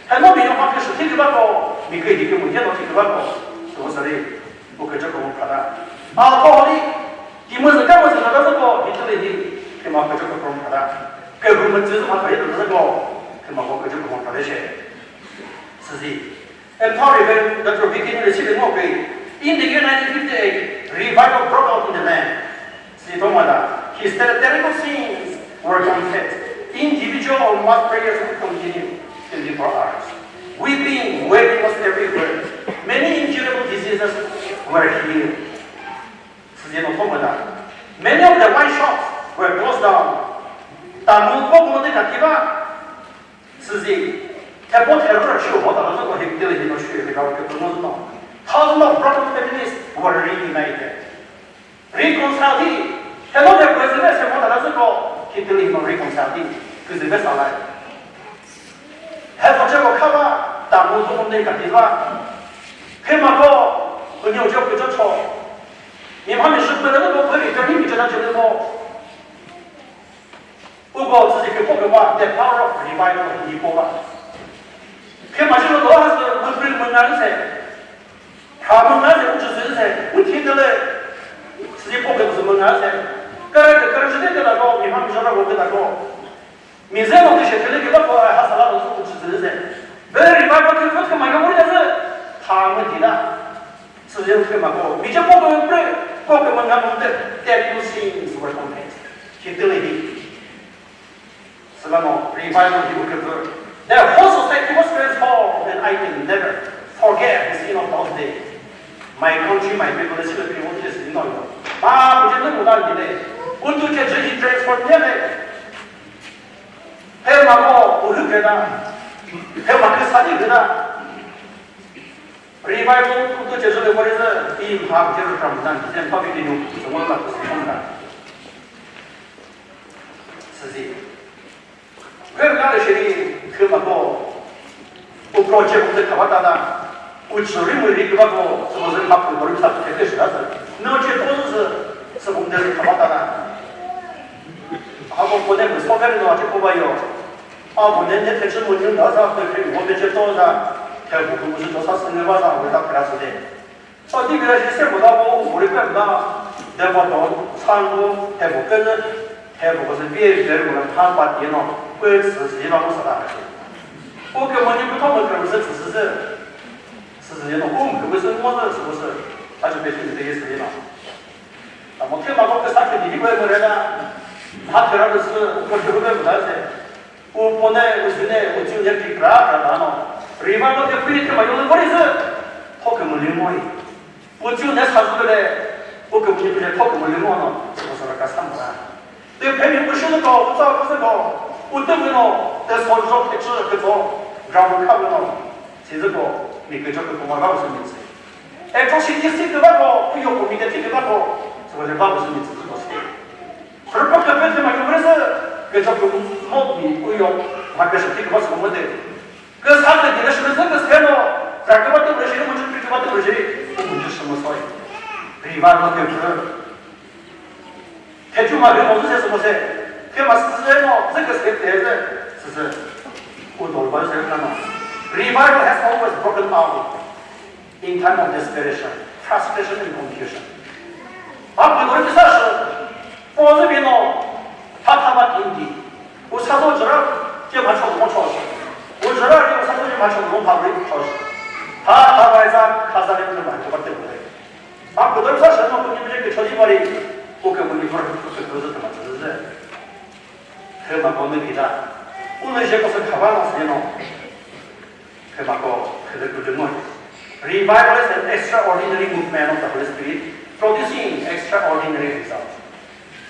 Ha no mi no ma ke shi ti ba ko, mi ke di ke mo ye no ti ba ko, so ko sari, ko ko ko ta. A ko ni, ti mo za ka mo za ka so ko, ni to ni, ke ma ko ko ta. Ke hu mo zi ma ko ye to so ko, ke ma ko ko ta she. Sizi. And how even Doctor Vicky Nuri said, "Okay, in the year nineteen fifty-eight, revival broke out in the land." Sitomada, his territorial sins were confessed. Individual or mass prayers would continue twenty-four hours. Weeping, wailing was everywhere. Many incurable diseases were healed. Sitomada, many of the wine shops were closed down. Tamu ko mo de kativa. Süzi, thepo thero shu ho ta zo ko hekte le hino shu hekau ke to no no. Thousands of broken families were reunited. Reconcile hi, hello the president se mo ta zo ko hekte le hino reconcile hi, küzüve salai. He ko che ko kha ba, ta mo zo ne ka ti ba. He ma ko, ko nyo jo ko jo cho. Ni ma mi shu ko le ko ko ri ka ni mi jo na jo le ko. Uko tsüzi kükro kükro, the power of revival hi po ba. Khe ma jilo do ha sü mükri münga se. Ha münga se, uchi sü se, uthi de le. Tsüzi po kükro münga se. Kare ke kare jide ke da ko, mi ha mi jona ko ke da ko. Mi ze mo ke she tele ke da ko, ha sala ko uchi sü se. Be revival ke kükro ma yo mo de se. Ha mü di da. Tsüzi kükro ma ko. Mi je po kükro, po kükro münga mo de, that you sins were confessed. Ke de le di. Sülano, revival hi uküpü. The whole society was transformed, and I can never forget the scene of those days. My country, my people, the children, people, just, you know, you know. Ah, we just look at that. Untu ke jhi transform ne le. He ma ko, u hu ke da. He ma ke sa ni ke da. Revival kutu chejü le mori zü, i mha ke ru tram dan, den pa bi nu, zü mo la ku sü kom da. Süzi. Khe ka le sheri, khe ma ko, u project u de ka ba ta da, u chü ri mu ri ka ba ko, sü mo zü ka pu ko ri sa ke ke shi da zü. No che to zü, sü mo de ka ba ta da. Ha ko ko ne so ka no che ko ba yo. A bu ne ne the chü mu nyu da za, the kri mo ne che to za, the bu bu sü to sa sü ne ba za, bu ta pra sü de. So ti bi ra shi se bu da bu bu ri pe da, de bu do, san bu, the bu ke ne, the bu ko sü bi e bi mu na pa pa ti no, pe sü sü ba mu sa da shi. O ke mo ni bu to mo ke sü sü sü sü. Sü sü no, um ke sü mo sü sü sü. A ju pe shi de ye sü no. A mo ke ma ko ke sa ke di ko mo re da. Ha ke ra sü ko ke bu da se. U po ne, u zü ne, u zü ne pi kra kra da no. Revival ke free ke ma yole vori zü. Tho ke mo limo yi. U zü ne sa zü le. U ke mo ni ke tho ke mo limo no. Sü ko sa ka sa mo la. Te pe mi ku shu ko, u za ku zü ko. U te mo no. Te so zo ke zü ke zo. Ra mo ka mo no. Si zü ko. Mi ke jo ke ko ma ga u zü mi zü. E ko si ti si ke ba ko. U yo ko mi ke ti ke ba ko. Sü ko le ba u zü mi zü ko si. Rüpü küpü thüma kümüre sü, küzho kümüzho mi uyo, ma küzho thi kübasü kümüre de. Küsa de dile shümüzü küseno, raküba tümüre shiri, mucuk küba tümüre shiri, mucuk shümüzho. Revival küpü. Thechu ma kümo zü sesi mose, küma sesi no, zü küsü küpü zü, sesi. Udolba zü nana. Revival has always broken out in time of desperation, frustration and confusion. Ba pü dori küsa shi, po zü bino, tha tha ba kin di. U sa do jüra, je ma chok mo chok shi. U jüra je u sa do je ma chok mo pha ri chok shi. Tha tha ba za, kha za ri pü ma chok ba te bu le. Ba pü dori küsa shi no pü ni je ke chok ji ba ri, u ke bu ni pü, pü ke bu zü te ma chok zü. Hü ma ko ni ki da. U le je ko se kha ba ma se no. Khemako, khele kudungo. Revival is an extraordinary movement of the Holy Spirit, producing extraordinary results.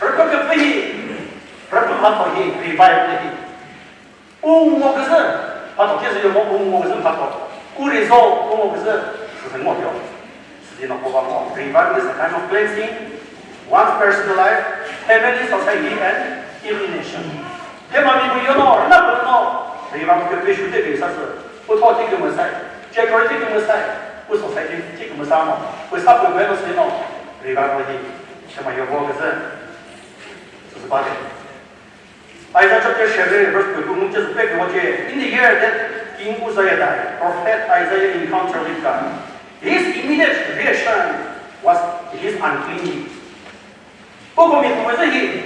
Rüpü küpü hi, rüpü mhatho hi, revival hi. U ngo küzü, mhatho küzü yo mo u ngo küzü mhatho. U result, u ngo küzü, süsü ngo yo. Süsü no koba mo. Revival is a kind of cleansing one's personal life, family, society, and even nation. Thüma mi bu yono, rüna bu no, revival ke pe shu te ke sa sü. U tho thi ke mo sai, chekori thi ke mo sai, u society thi ke mo sa mo. U sa bu bu no sü no, revival hi, thüma yo bo ke sü. Sü sü ba de. Isaiah chapter seven, verse two, mu che sü pe ke mo che. In the year that King Uzziah died, prophet Isaiah encountered with God. His immediate reaction was his unclean lips. Koko mi kümüzü hi,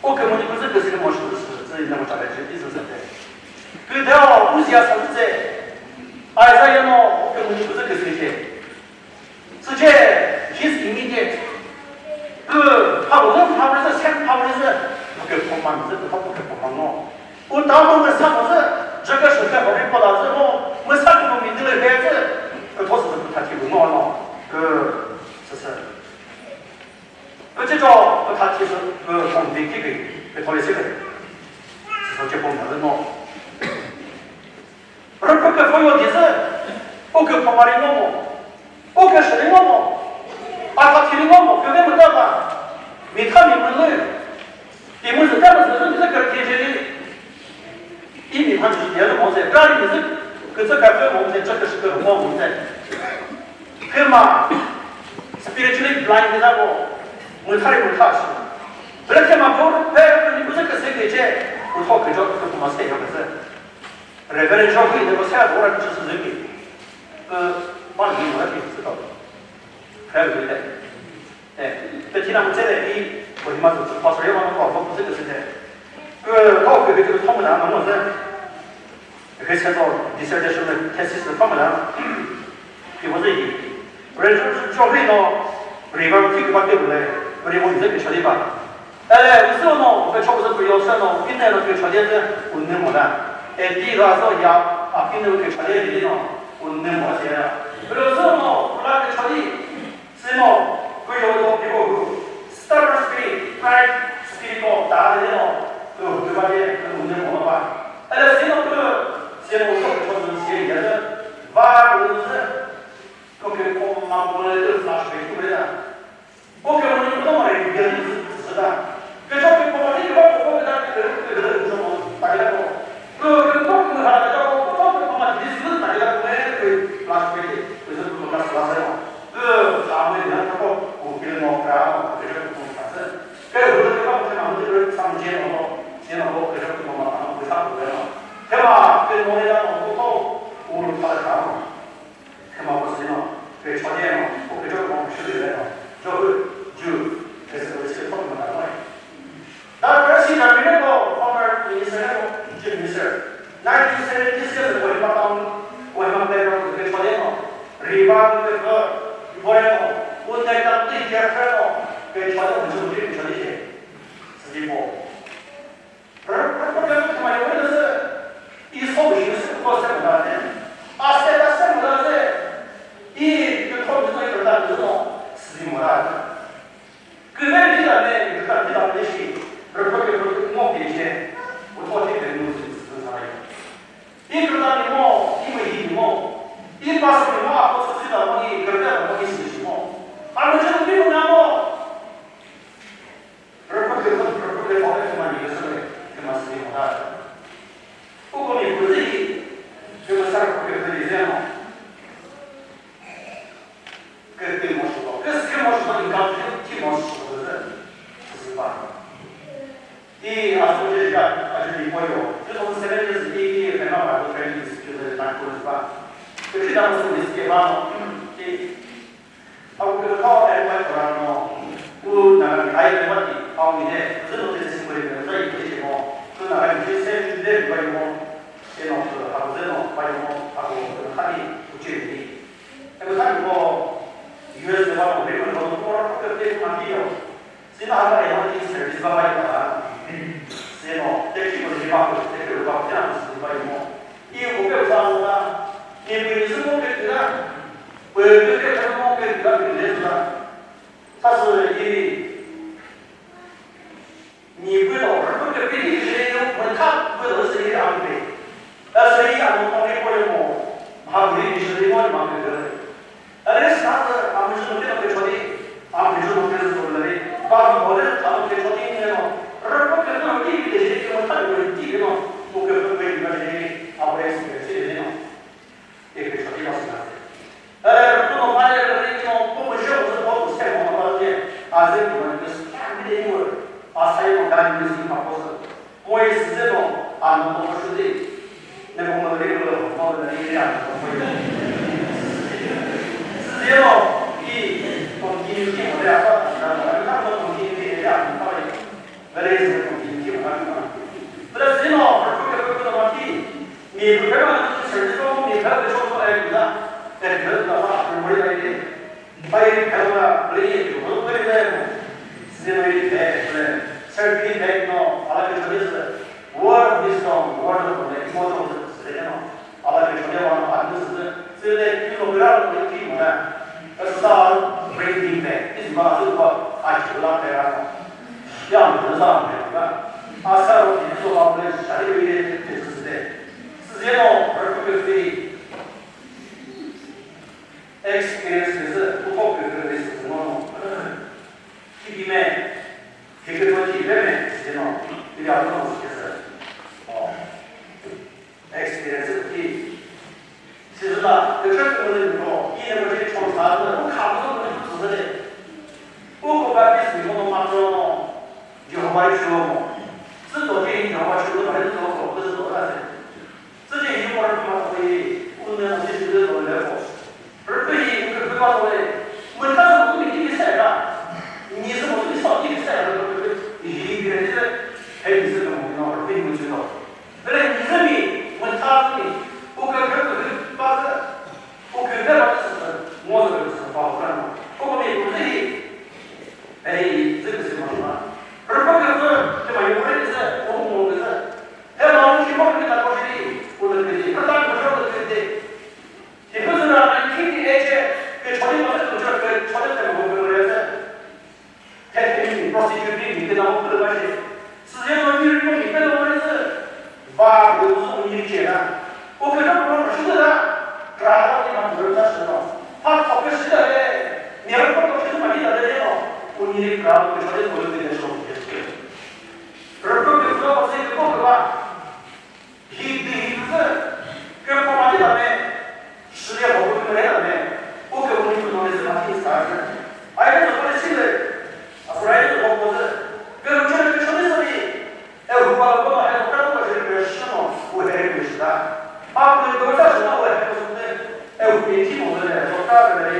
o kümüzü kümüzü küsü mo shi zü zü na mo chale zü zü zü de. Kü de o Uzziah sa zü zü. Isaiah no o kümüzü kümüzü küsü zü. Süce his immediate. Kü ha bu ha bu zü sen ha bu zü. O kü command zü, o kü command no. U ta mo mesa mo zü, jaka shaka hori pola zü mo, mesa kü mi dile he zü. Kü thosü zü kü thaki bu no no. Kü sese. Kü ce cho, kü tha thi sü, kü convict thi kü, kü thole sü kü. Sü so ce pom na zü no. Rüpü kü foyo di zü, o kü pamari ngo mo, o kü shiri ngo mo, a tha thi ngo mo, kü ve mü ta ta, mi tha mi mü lü, ti mü zü ta mü zü zü mi zü kü thi thi. I mi pha chü yelü mo se, kari mi zü kütsü ka kü mo se, chakü shikü mo mo se. Thüma spiritually blind ni za ko, mü thari mü tha shi. Bele thüma ko, pe ni kütsü küsü ke che, u tho kü jo kü ma se yo kütsü. Reverend John Hui de ko se a dora kütsü zü ki. Kü ba ni mo ki kütsü to. Pe de. Eh, pe thina mo che de i, ko ni ma zü pastor yo ma ko, ko kütsü küsü de. Kü, ko kü kü thüma na mo zü. Khe se to dissertation le thesis le thüma la. Ki mo zü hi. Reverend John Hui no, reverend ki ba ke le, reverend zü ke chali ba. Ele, u zü no, ke chok zü ku yo se no, i ne no ke chali zü, u ne mo la. E di ra zo ya, a ki ne ke chali di no, u ne mo se ya. Ke zü no, u la ke chali. Simo, kuyo to people who stubborn spirit, pride spirit ko ta de no, ku ku ba de ku ne mo ba. Ele simo ku, simo so ko si ye de, ba ku se, Ko ke mo ni ko ma ri ge ni zü ta. Ke cho ke ko ma ni ke ba ko ko ke ta ke ke ke ke mo ta ke ta ko. Ko ke ko ke ha ke ta ko ko ke ko ma ni zü ta ke ta ko me ke last page. Ke zü ko last last mo. Ke sa me ni ta ko ko ke mo kra mo ke ko ta se. Ke hu ke ba ko ke ma mo ke sa mo je mo. Je mo ko ke ko ma ta mo ke sa ko mo. Ke ma ke mo ni ta ko ko ko ta ka mo. Thüma ko sü no, ke chode no, ko ke chode ko shü de no, Joe, Jew, ke sü ko sü ko ma na no. Da Percy Cabinet ko former minister ko, chief minister. Nineteen seventies ke ko ma town, ko ma pe ko ke chode no. Riba ke ko, ko no, un de ta ti ke ko, ke chode ko ju ke chode ke. Sü ko. Rüpü kükre thüma yolü sü, i so shi sü ko se mura de. A se ta se mura de. I kükro mi so i kürta mi so, sü mura de. Küve di da ne, kürta di da ne shi. Rüpü kükre mo ke che. U to che ke mu sü sü sa yo. I kürta mi mo, i mi hi mi mo. I pa sü mi mo, a ko sü da mo, i kürta mo, i sü shi mo. A mu che mi mo na mo. Rüpü kükre, rüpü kükre thole thüma ni küsü le, thüma sü ni mota. Uko mi küzü hi, thüma sa rüpü kükre ni zeno. Kükre mo shito, kükre mo shito, income ki mo shito küzü. Küzü ba. I asu je ja, aje ni koyo. Two thousand seven years, i, i, fena ba, bu fena ni küzü na küzü ba. Küzü da mo sü ni sü ba no. I, Au kükre kha e pa kora no, u Naga mi ai e pa ti, au mi ne, zü no te sing kore me zai kore che mo, zü Naga mi se ju de pa mo, e no, ha ko zü no, pa mo, ha ko kha ni, u che ni. E ko tha ko, U S de pa mo, me ko no, ko ra ko te ma ti yo. Sina ha e ma ti service ba ba ya. Sino, te ki mo ni ba ko, te ki ba ko ya mo si ba mo. I ko pe sa mo na. Ni ko ni su mo ke na. Pe ke ke mo ke na ke le sa. Sa su i ni ko do ro ke pe ni le yo mo ka ko do se ya pe. A se ya mo ko ni ko mo. Ha ni ni se mo ma ke. Are sa ta, a mi zü no ke chodi, a mi zü no ke zü le, ba mi bole ta no ke chodi ne no. Re ko ke no ki de je ke mo ta ni ti ke no. Ko ke ko ke ni de, a bole si ke si de no. E ke chodi ba si na. Are ko no ba le le no, ko mo je ko ko se mo ba de. A ze ko ni ke sa ni de ni wo. A sa yo ga ni si ma ko se. Moi sizeno ano to shudi. Ne ko mo ri ko mo ri ano to moi. Sizeno i continuity mo de apa ta na na na mo continuity de ano pa ri. Very is continuity mo na. Pero sizeno ko ko ko ma ki. Mi ko ma service ko mi ka de so ko ai da. E ka da pa mo ri ai. Pai phela, pai phela, pai phela. Sino i phela, serbi phela no, ala ke chode se. Word of wisdom, word of knowledge, mo chode se no. Ala ke chode wa no, adu se. Sile, you know, gra no ki mo na. Sa bring him back. Is ma su ba, a chula phela no. Ya mo sa mo na. Asa ro ki so ba phela, sa ri ri ke se se. Sino, perfect. Experience küzü, uko küzü risk no. Kibi me, kibi to kibi me, you know, kibi a no küzü. Oh. Experience ki. Sizla, küzü küzü no, yine böyle çok fazla, bu kapı bunu tutuldu. Uko kapis mi kono matro no, Jehovah shuo mo. Zü to ke Jehovah shuo, ba zü to ko, zü to la se. Zü ke Jehovah ma ko yi, un ne mo zü zü to le ko. Rüpü hi, rüpü ma to le. Mün ta mo ni ki se ka. Ni zü mo ni so ki se ka, rüpü hi bi re zü. He ni zü mo no, rüpü ni zü to. Böyle ni zü mi, mün ta ni. U ke ke ke ba zü. U ke ke ba zü. Mo zü ba ko. Ko mi ku zü hi. Ei, zü küsü ma ma. Rüpü küsü, thüma Ni kra ko chale ko le de so ke. Rüpü ke flo ko se ko ke ba. Hi di hi zü. Ke ko ma di da me. Shi le ko ke me da me. O ke mo ni ko le zü ma ki sa. Ai ke ko le shi le. A ko rai ko ko zü. Ke lu chale ke chale so ni. E hu ba ko ma he ko ka ko shi ke shi no. O he ke shi da. A ko do sa shi no o he ko su ne. E hu ke ti mo le so ka le.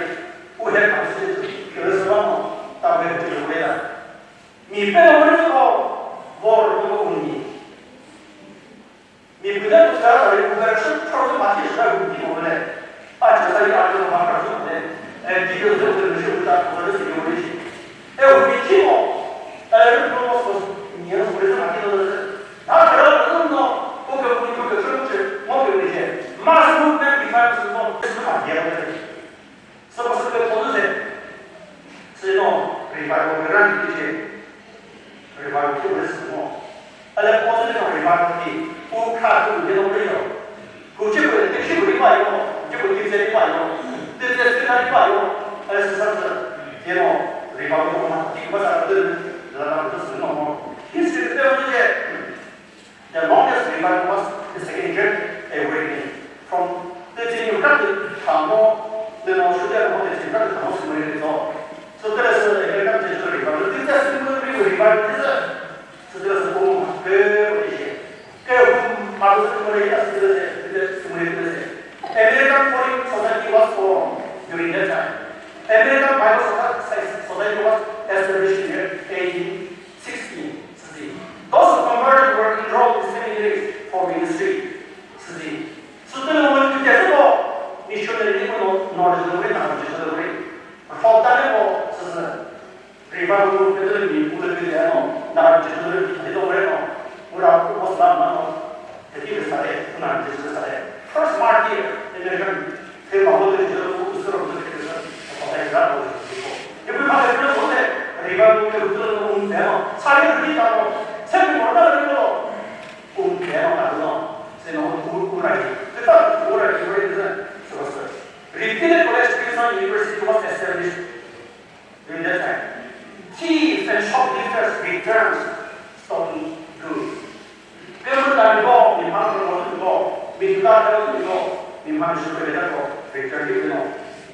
O he ka shi ke le so no. Ta me ke le da. Mi pe no mo ko vor ko ko ni. Mi pütü pütü rari pütü shü thorü ma shi shü rari pütü mo le. A chasa yi a chasa ma kra su mo le. E di de de de shi pütü pütü shi yo le shi. E u mi chi mo. E ru pro mo so ni ru pütü ma ki lo le. Na kra ru no. Ko ke pütü ke shü che mo ke le. Mass movement defines mo. Shi ma ye le. Sü ko sü ke thonu se. Sü no, revival ke ran ki che. Revival ke wes no. Ale ko sü no revival ki. U kha ku de no yo. Ku che ku de shi ku ri ba yo. Che ku ki se ri ba yo. De de se ri ba yo. Ale sü sa sü. Ye no, revival ko ma ki ba sa de la la de sü no mo. History de no che. The longest revival was the Second Great Awakening. From thirteen you got the Tamo, the no should have the ten got the Tamo Sumerian result. So there is a American Jesuit revival. This is a Sumerian revival. This is a, so there is a home, very American Foreign Society was formed during that time. American Bible Society was established in eighteen sixteen. Those who converted were enrolled in seminaries for ministry. Thüzi. Sütülü wün kütezü ko missionary ni ko knowledge lü wün, knowledge lü wün. Fopta ne ko süsü. Revival movement lü mi bu lü kütezü no, knowledge lü kütezü no. Ura ko slam no. Teti lü sare, knowledge lü sare. First martyr, American. Thüma ko lü kütezü ko usuro lü kütezü. Fopta ira ko lü kütezü ko. Ibu ma lü kütezü ko lü revival movement lü wün no. Sare lü kütezü no. Sare lü kütezü no. Kum keno na no, se no ku ku rai. Keta ku rai ku rai se se se. Repeated college tuition university was established during that time. Thieves and shoplifters returned stolen goods. Kemu ta ni go, mi ma ko ni go, mi ta ko ni go, mi ma shi ko ta ko, return ni no.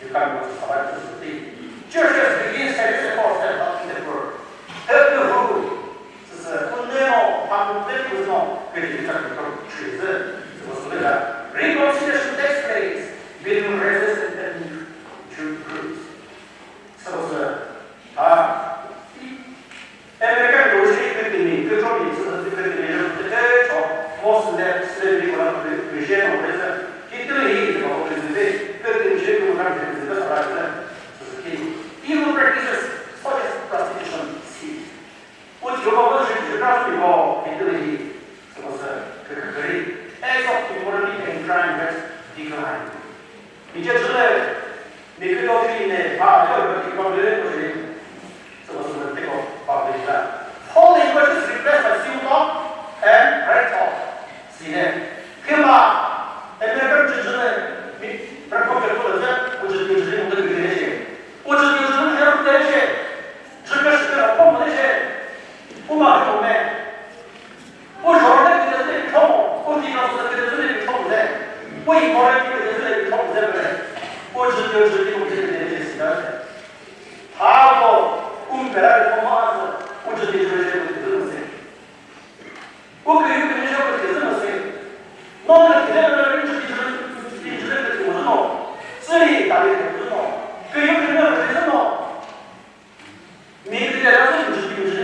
You can go to Sabbath to the city. Churches begin service for self in the world. Help the who. Süsü, unde no, pamukte kuzno, kedi kita kita chizü, süsü da. Reconciliation takes place between races and ethnic Jew groups. Süsü, ha, American Jewish community, kutro mi, süsü, community, süsü, cho, most of them slavery, kula, Christian, or is a, Hitler, he, or is a, kutro mi, kula, süsü, evil practices such as prostitution cease. Which you always read the gospel of infidelity. So was a very acts of immorality and crime has declined. Niche chule, mi ke to fi ne, pa yo yo ki problem ko je. So was a take of problem la. Holy language is replaced by silver and red talk. Sine. Kima, American chule, mi, prekope ko je, which is usually on the relation. Which is usually on the relation. Chükeshü pho mo de she, u ma pho me. U jorne kütezü le pho mo, u dinosaur kütezü le pho mo de. U immorality kütezü le pho mo de. U jütü jütü mo de kütezü le sida de. Tha ko, u mpera le pho mo azü, u jütü jütü le kütezü mo se. U kü yu kütezü mo se. No kütezü le jütü jütü le kütezü mo no. Siri ta le kütezü no. Kü yu kütezü mo. Mi kükre la zü, mi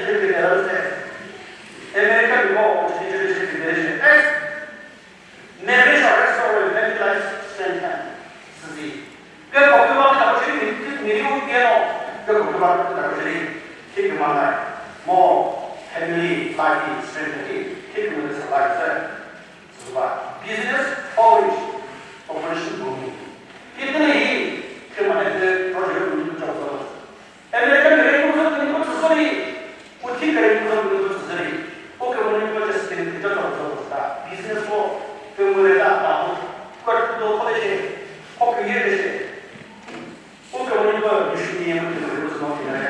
kükre la zü. America mi ko, mi kükre la zü, mi kükre la zü. Ex, marriage arrest or family life strengthen. Süzi. Ke ko ke ba ka ko shi mi, mi ri u ke no. Ke ko ke ba ka ko shi ki ke ma lai. Mo family life strengthen ki, ki ke ma lai. Business flourish, operation booming. Italy hi, kümane de project booming chau sa. American rate ko sa ko tsari, uthi kare ko sa ko tsari. O ke mane ko just ke ke chau sa. Business ko ke mure da da. Ko ko to ko de, ko ke ye de. O ke mane ko mission ye mo ke ko sa no ke na ka.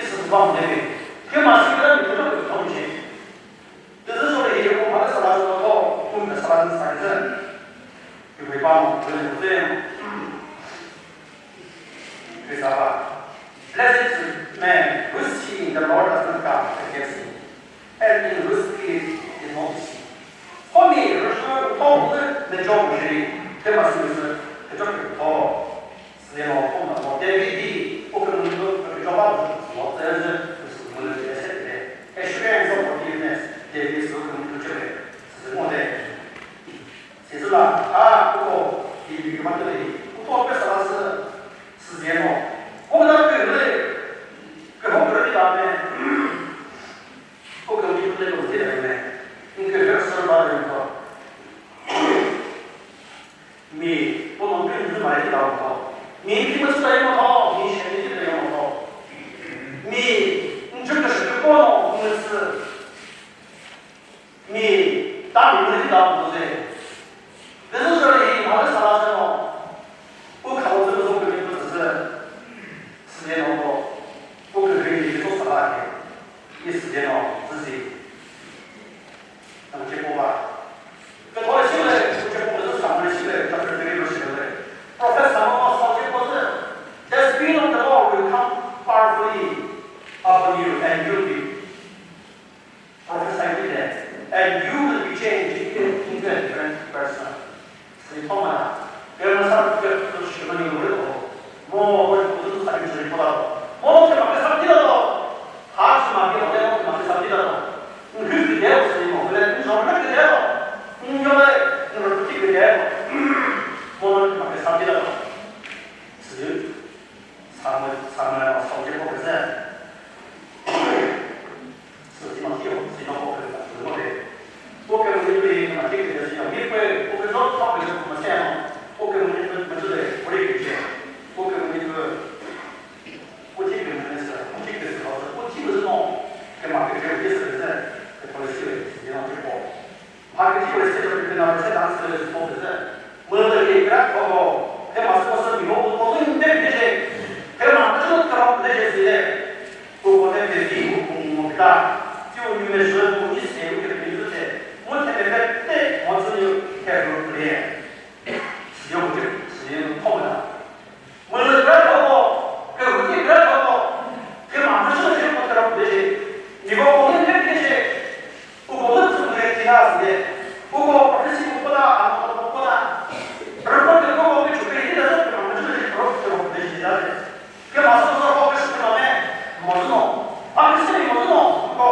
Isü bam de. Kema sikra mi kuto kuto mi. Tüzü sori hi ko mha sala so to, kum ka sala sa de. Ki bai bam ko le de. Ki sa ba. Blessed is man whose seeing the Lord does not come against him, and in whose spirit is not deceit. Komi rüsü utho ulü mejo mujiri, kema sü rüsü kecho kecho. Sino koma mo David di, o kümüzü kecho ba mo tsü rüsü mulü de se de. Assurance of forgiveness, David sü kümüzü kecho de. Sü mo de. Sisüla, a, uko, ibi kümüzü de. Uko pe sala sü, sü zeno. Ko da pe le, ke ho pe de da me. Ko kümüzü de ko de me. Nke pe sala ba de ko. Mi, ko no pe ni ma ri da ko. Mi ki ma sa mo ko, mi she ni de mo ko. Mi, nju ke shi ko no, mi sü. Mi, ta mi ni da ko de. This is really how this allows them all. Ko ka wo de ko ke ni ko de. Sü de no ko. Ko ke ni ko sa la ke. Yes, you know, this is. Nang che ko ba. Ke thole shi le, ke che ko le, sa le shi le, chapter three verse eleven. Professor Mama sa che ko se, "The Spirit of the Lord will come powerfully upon you, and you'll be prophesy with that, and you will be changed into, into a different person." Sithoma, kemasa ke shimani ngure to. Mo ko ko sa ni sithoma. Mo ke ma ke sa ti to. Ha shima ke mo ke ma ke sa ti to. Ngi ke de o simo, le ni so ke de o. Ngi le ni ro ti ke de o. Mo ke ma ke sa ti to. Sü, sa mo, sa mo na so ke ko ke. Sü ti ma ti o, sino ko ke, sino ke. Ko ke ni pe ma ke ke sino. Mi pe ko ke so ko ke ma se. Mülü hi kra khoko, he ma sü sü mi ho ko ko lün de de she, he ma sü kra de she si de, ko ko de de di ko ko mo ta, ju ni me sü ko ni se u ke ni sü se, mo te me pe te mo sü ni ke ru le, si yo ke, si yo ko na. Mülü kra khoko, ke hu ti kra khoko, ke ma mü shü shi ko kra de shi. Ni ko ko ne ke shi. U ko lü tsü ne ti na si de. U ko pa shi ko pa da, a ko ko da. Ru ko ke ko ke chu ke ni da ke ma mü shü shi ko ke ko de shi da de. Ke ma so so ko ke shi ma me. Mo no. A ke shi mo no. Ko.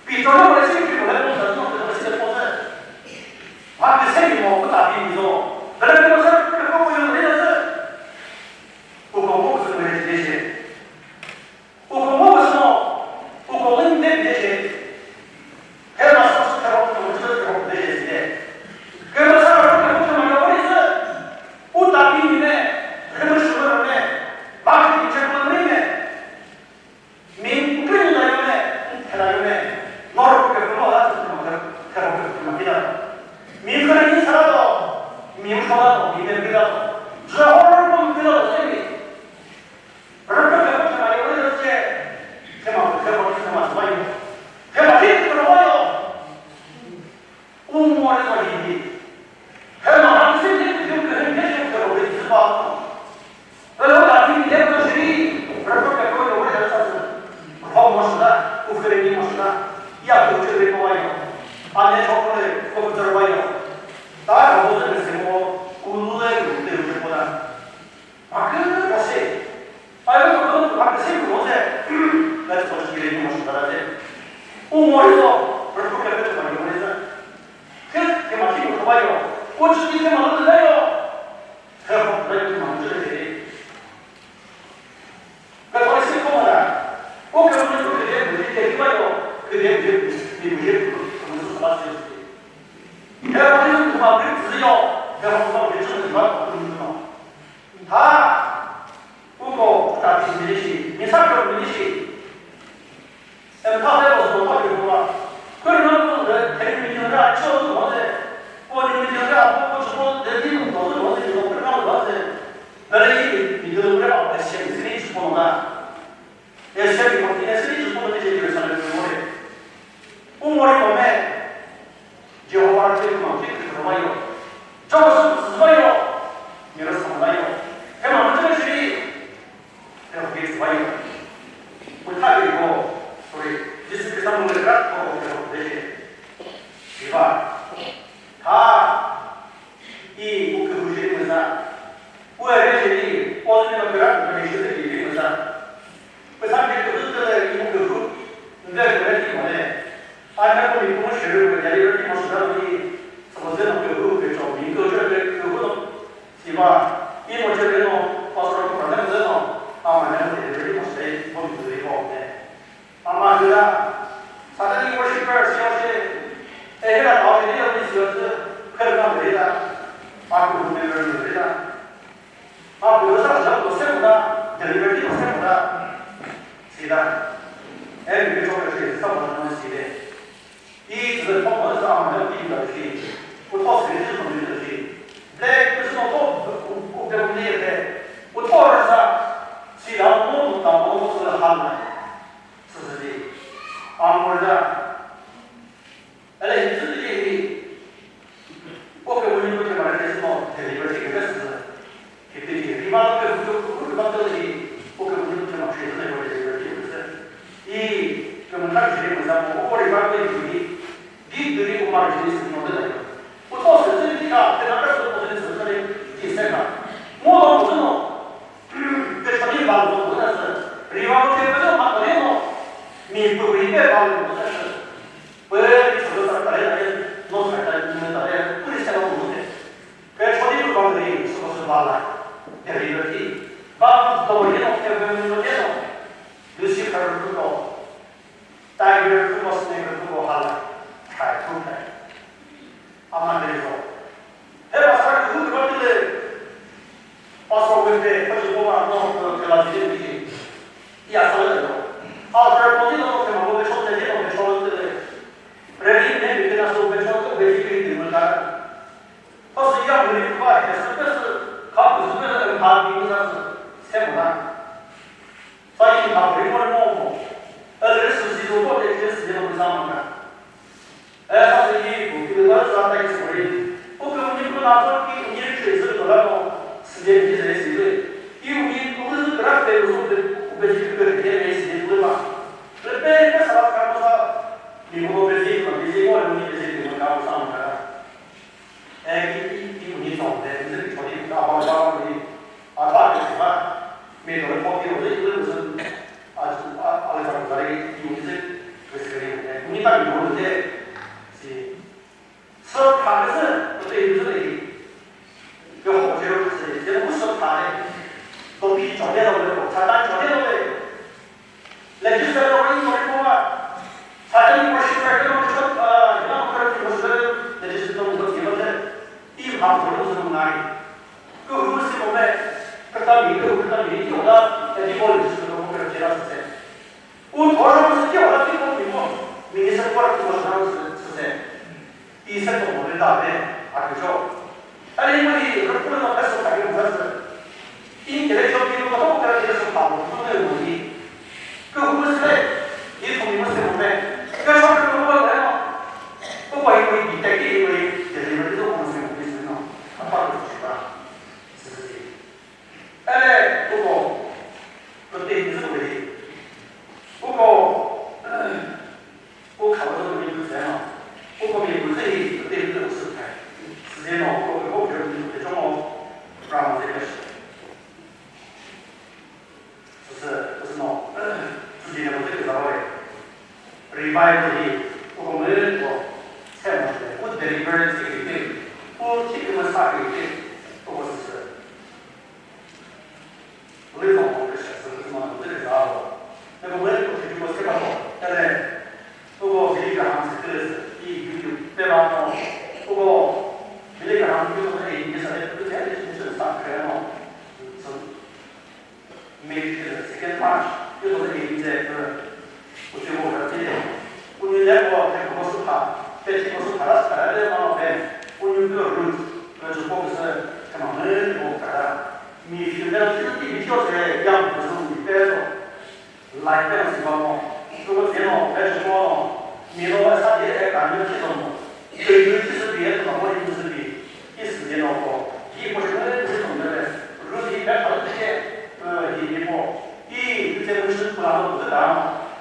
Pi to no ke shi ke mo le ko da no ke shi ko se. A ke shi mo ko ta pi ni so. Da le ko sa ke ko ko yo le da se. Uko ngo sü mene jide she. Uko ngo sü no. Uko lün de jide she. He ma sü sü thero no sü thero de jide she. Ke ma sa ro ke ko ma yo ri sü. U ta pi ni ne. Ke ma shu ro ne. Ba ki che ko ni ne. Mi kri ni da yo ne, thela yo ne, nor ke ko la tu ma ke, ke ko ke ma kila. Mi kri ni sa do, mi u sa do, mi ne kila. Jehova ko kila se mi. Re ke ko ke ma yo ne se. Ke ma ke ko ke ma sa yo. Ke ma ke ko yo. U mori ko hi hi. He ma han se ni ke ke ke ke ke ko ke ba. Elo la ni le ko shi, re ko ke ko yo re sa se. Ko mo sa, ku ke ni mo sa. Ya ko che re ko wa yo. A ne ko ko le ko ko wa yo. Ta ko ko se mo, u le ko te ko da. Makü kase. Ayo ko ko makü se ko se. La ko shi le mo shi ta de. U mo ri so, ru ko ke ma yo ri sa. Ke ke ma shi ko ba yo. Ko chi ke ma lo de yo. Ke ko la ke ma lo de. Ke ko shi ko ma la. Ko ke mo ko ke mo ke ke ba yo. Ke ke ke ni mo ke ko mo so ba se. Ke ko ni ko ma ke zi yo. Ke ko ma ke chi ni ba ko ni no. Tha, uko, ta ti mi shi, mi sa ko mi shi. Em tha le ko so ko ko la. Ko na ko le, te mi ni ra cho ko mo se. Ko ni mi ni ra ko ko so de ti ko ko mo se ko ko na ko se. Bele yi mi ni ra ko se mi ni ko na. Ese mi ko ti ese ni ko ti Jerusalem mo re. U mo re ko me. Jehova re ko ti ko ba yo. Jehova su ba yo. Ni re sa ba yo. He ma mo ti shi. He ko ti ba yo. Mo ta ri ko. Sorry. Jisu Krista mo re ka ko ko de. Viva. Ha. I u kühu shi müsa. U ere shi ni, o zü ni ma kra kra shi ni shi müsa. Pesa ke kühu tele i u kühu. Nde kre ti mo ne. Ana ko mi ko shi ru ya ri ti mo shi ra ni. Sa mo zü no kühu ke cho mi ko che ke kühu no. Si ba. I mo che no, pastor ko ma ne no. A ma ne ko ti mo shi mo mi ko ne. Ama hüla, Satanic worshippers yo shi, ehira tao shi yo ni yo shi, khel na hüla, aku member hüla. Aku sa sa ko se da, delivery ko se da, sida. Em ke chok shi sa mo na side. I zü ko mo sa ma na ti da shi. Ku to se shi mo ni shi. Black is not all, ku ku ke ni ye. Ku to sa, sida mo ta mo sa ha na. Süsüdi. Amorda. Ele hi süsüdi hi. Oke, wuni ko kema rete sino deliver ti kete süsü. Kete hi. Rima ke hujo kuku ke bakte hi. Oke, wuni ko kema rete sino deliver ti kete. I kema thak jiri mo sa mo. O rima ke hi. Di duri ko mar jiri sino de. Utho sü tsü ti ka, te na ka sü ko sü tsü tsü ti se ka. Mo lo mo no. Te chali ba lo mo na sü. Ri wa te pe ma ko no. Mi pu ri pe ba lo mo na sü. Pe ni sü sa ta le no sa ta ni ta le pu ri sa lo mo te. Pe chali ba ri sü ko sü ba la. Te ri ri. Ba to ri no te pe no te no. Lucifer ko. Tiger ko snake ko hala. Try to try. Ama deri ko. He pastor ko ko tile. Pastor wente ko ko ma no ko ke la dile ni. Ya sa le ko. After ko ni no ke ma ko ke chon de ko ke chon de. Ready ne ke na so ke chon ko ke ni ni ma ka. Zata ki sori. O ke uni ko na ko ki uni ri chhe zü ko la no. Side ki ze si zü. Ki uni ko zü kra pe zü de ko be ki pe ke me si de ba. Re pe ke sa ka mo sa. Ni ko be zi ko be zi ko ni be zi ko ka mo sa mo ka. E ki ki ki uni so de ni zü ki chodi ka ba ba ni. A ba ke ba. Me ko ko ki o de ko zü. A a a le sa ko zari ki uni zü. Ke se ni. Uni ta ni ko de. Si. Sir Prime Minister, kutü hi züle hi. Yo ho jero kase, jero bu Sir Prime. Topi chode lo le, Satan chode lo le. Legislator ri mo ri mo ba. Satan ni worship ra ke mo chot, ah, ina mo kar ki mo sir, legislator mo chot mo le. I ha mo lo zü mo ngai. Ku hu si mo me. Kata mi, ku kata mi, yo da, ta di mo legislator mo kar jera se. U thor mo sü ke wala ki ko mi mo, minister ko ki mo sa mo sü sü se. Ti se ko mo le da le, a ke jo. A le mo ni ro ko no ka so ka ke mo sa sü. Intellectual people ko to ka ke so ka mo ko ne mo ni. Ko mo sü le, ni ko mi mo se mo le. Ka so ko mo le no. Ko ko i ko i te ki ko i te le mo ni ko mo se mo ni sü no. A pa ko sü ba. Sü sü. Ele, uko, pütü hi zü kuri. Uko, uko, uko mi pütü no. Uko mi pütü hi pütü hi pütü sü thai. Sü no, uko, uko mi pütü chomo, Brahma zü kashi. Sü sü, sü no, sü zü ne pütü hi zü. Revival hi, uko mi ko, sema, u deliverance ki pütü, u thikü masa ki pütü, uko sü sü. Lüzong ko kre shasü lüzong ko zü kre zao. Eko mwe ko kre ko se ba ko. Ele. Eko Billy Graham se kre se. I YouTube pe ba ko. Eko Billy Graham ko ko e ni sa le ko se ni se sa kre no. So, May second March. Ko ko e ni se ko. Ko se ko ka ti. Ko ni le ko ko su ka. Pe ko su ka la sa le ma no pe. Ko ni ko root. Ko ju ko se ka ma ne ko ka. Mi shi ne shi ti mi shi se yang bu su mi pe so. Lai pe si ba mo. Su ko se no, pe shi mo no. Mi no ba sa de e ka ni shi so mo. Ke ni shi se de e ma mo ni shi de. I si de no ko. Ki ko shi ne shi so ne. Ru di pe ka de. E, di ni mo. I, i se mu shi ku la no bu da.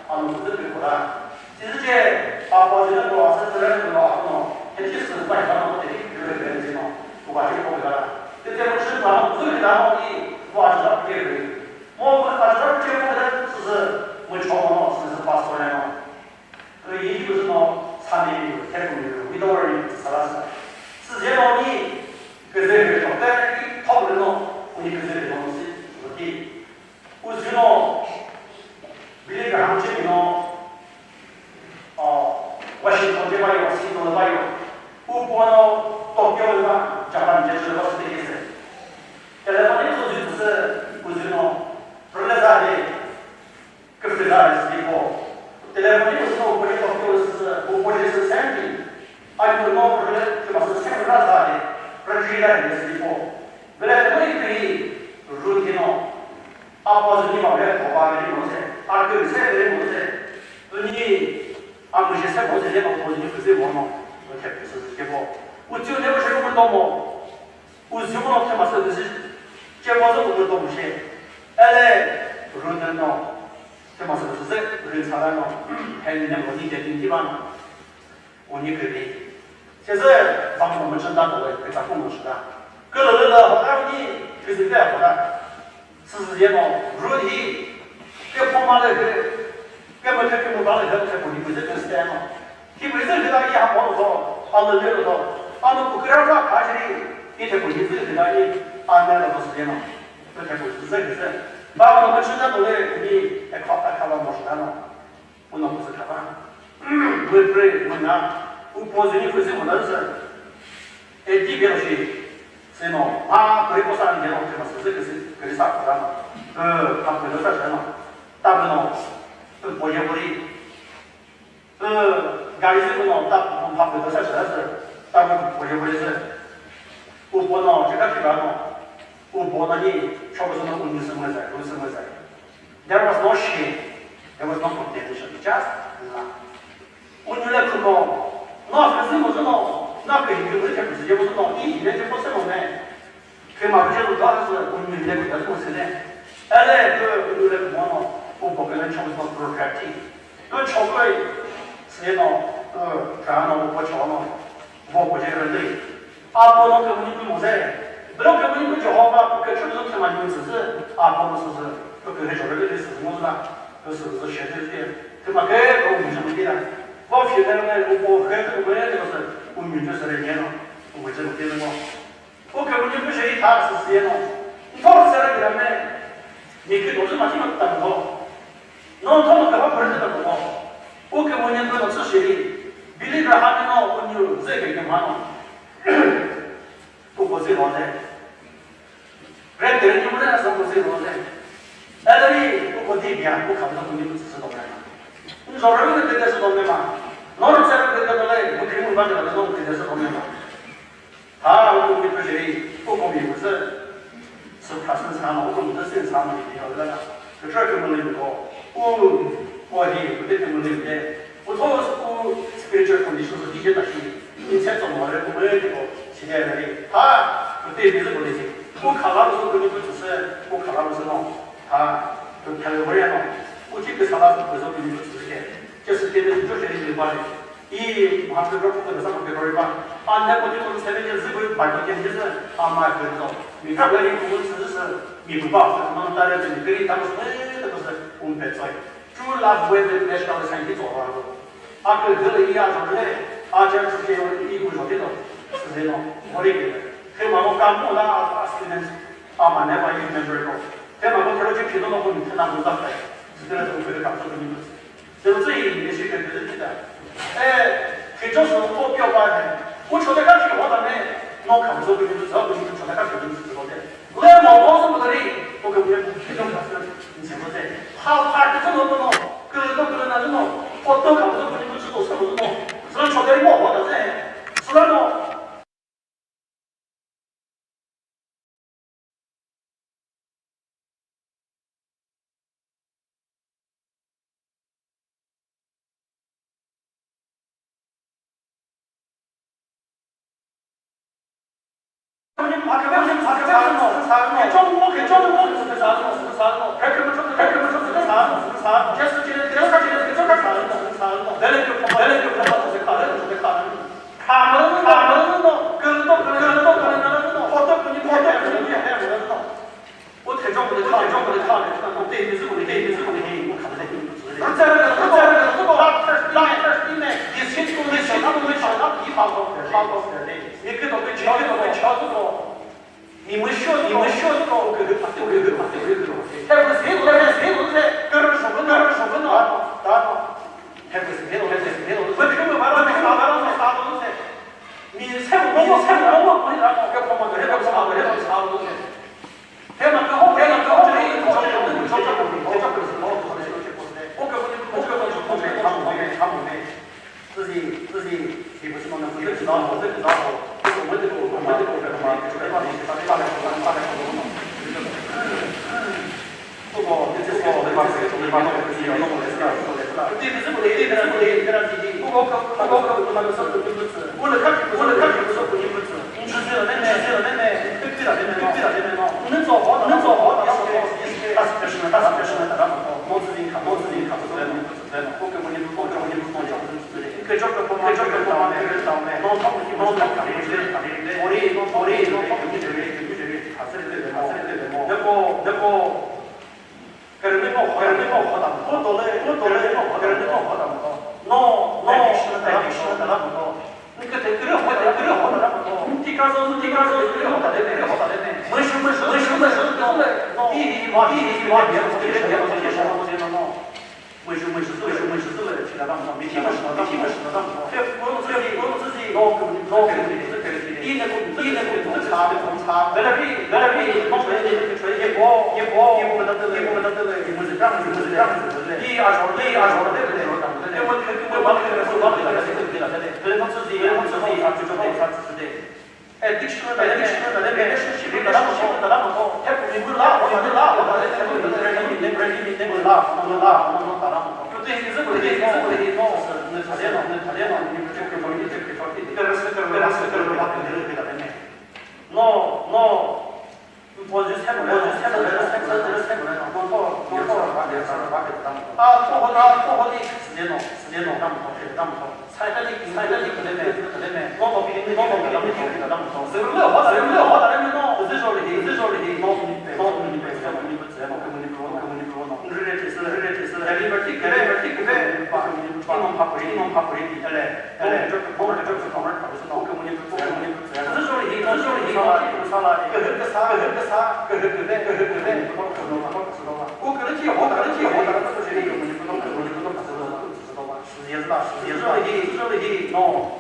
A no bu de ko da. Sizüce, apo züne ko asü züre ko apo no, heti sü ba ya no, heti kürü kürü zino, bu ba shi ko ga. Tete mo shi ba no, zü da no, i, bu a zü da kürü. Mo bu a zü da kürü ko da, sü sü, mo cho mo no, sü sü pastor ya no. Ko yi ju sü no, sa mi mi, te ku mi, wi do ri, sa la sa. Sü zeno ni, ke zü ke no, te i, to no, u ni ke zü ke no, si, bu ti. Uzino, Billy Graham chimino, uh, Washington je bayo, Seattle bayo. Upono Tokyo ba, Japan je chule ba state se. Telephone ni uzu se, uzino, rele za de, kefre za de sipo. Telephone ni uzu upo je Tokyo se, upo je se seventy. Ayo no rele, ke ba se seventy za de, rele za de sipo. Vele te mo ikri, run kino. Apo zü ni ba le, ko ba le mo se, a kü se le mo se. Ni, a mu se se mo se le, apo zü ni kü se mo no. Ko te kü se se mo. U zü ne mo se mo to mo. U zü mo te ma se se. Che mo zü mo to mo se. Ele, run no. Te ma se se, run sa la no. He ni ne mo ni de ni ba no. Uni kükri. Sesi bang ko müchün ta ko, ke ta ko müchün ta. Ke lü lü lü, hota uni, ke zi ke hota. Sesi ye no, ru hi, ke poma le ke, ke mü ke ke mü ba le ke, ke puni ke zi ke stand no. Ki ke zi ke ta ye ha mo lo, a le le lo. A no ku ke ra ra ka ji, ke te puni zi ke ta ye, a ne lo sesi ye no. Ke te puni zi ke zi. Ba ko müchün ta ko le, ni, e ka, e ka ba mo shi ta no. Uno kuzü khaba. Mepre, mena, upo zini kuzü mona zü. E di belo shi. Seno, ma, kuri posa ni belo, kema sü kesi, kuri sa kura no. E, ka kuri sa shano. Ta beno. E, poye kuri. E, gari zü no, ta, pa kuri sa shano. Ta beno, poye kuri zü. Upo no, cheka kira no. Upo no ni, chobo zü no, uni sü mo zai, uni sü mo zai. There was no shame. There was no condemnation. Just love. Unyule kumo. No, kazü mo no. Kümüzü kümüzü yavuzun o, iyi, ne cepose mo ne. Kümüzü yavuzun o, daha hızlı, kümüzü yavuzun o, sene. Ele, kümüzü yavuzun o, bu population is not productive. Yo chokoi, seno, yo, kano, bo chono, bo ko je rele. Apo no kümüzü kümüzü. Bro kümüzü kümüzü Jehovah, bu kümüzü kümüzü kümüzü, apo no sözü, bu kümüzü rele sözü mo la, bu sözü şehir diye. Kümüzü kümüzü kümüzü. Bo funeral ne, bu ko he kümüzü kümüzü, bu kümüzü sürü yeno, bu kümüzü kümüzü. Ukümünyepü sheri tha süsüyeno. Ntho sera girame. Mikri dozu machi ma tamo. No ntho no kaba pürü tamo. Ukümünyepü no sü sheri. Billy Graham no unyu zeke kemano. Uko zi roze. Red dere ni mure sa uko zi roze. Elari uko di bia uko khamsa kunyi sü do. Nzoro ni de de sü do me ma. No sera de de le, ukümü ba de no de de sü do me ma. Ha, ukümünyepü sheri, ukümünyepü sü, sü prasün sa ma, ukümünyepü sü sa ma, yi yau la. Kükre kümünyepü ko, u, o hi, kükre kümünyepü de. U tho, u spiritual condition sü dije ta shi, ni se tso mo re, kümünyepü ko, si de re. Ha, kükre bi sü ko de si. U khala sü kümünyepü sü, u khala sü no. Ha, kükre kümünyepü no. U chi kükre sala sü kümünyepü sü ke. Just ke de, just ke de, I mha kükro pü kümüzü sa kükro ri ba. Ande ko tütü seven years ago Bible ke jisü ama kükro. Mi ka gari kümüzü sü sü mi bu ba sü kümüzü ta re mi gari ta sü de sü um pe tsoi. True love with the flesh ka sa ki tsora lo. A kükro i a zor le, a church ke i ku zor de lo. Sü de lo. Mori ke. Ke ma mo ka mo la a students. Ama never you member ko. Ke ma ko theology ke no ko mi na bu za pe. Sü de lo ko ka so ni. Sülütsü yi Yesu Khrista ta. Eh, khicho sü ko pyo ba ne. U chote ka shi ho ta ne. No kha zo bi ni zo bi ni chote ka shi ni zo de. Le mo mo zo mo ri. Ko ke bu ni zo ka sa ni zo de. Ha ha ke zo no no. Ke zo ke na zo no. Ko to ka zo bi ni zo zo no. Zo chote mo ho ta ze. Zo no. Addiction, addiction, relationship, relationship, No,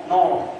no.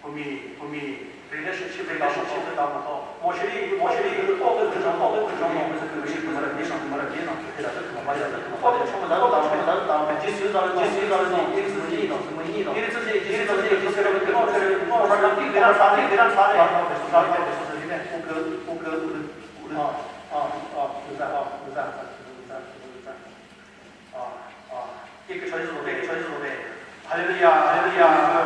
Kumi, kumi, relationship, relationship, mo shiri, mo shiri, Hallelujah, hallelujah.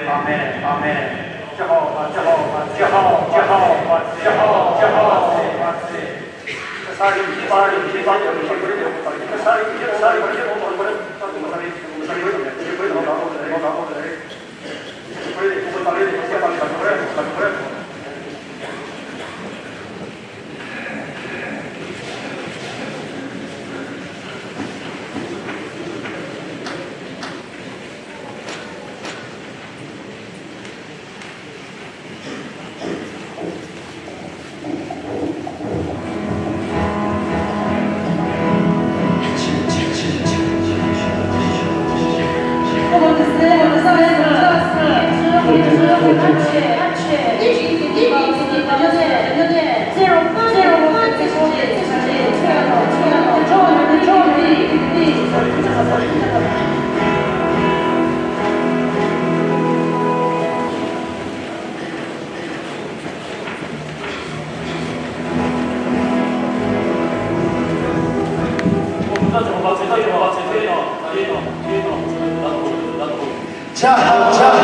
Amen. Amen. Jehovah, Jehovah, Jehovah, Jehovah, Jehovah. Cha, cha,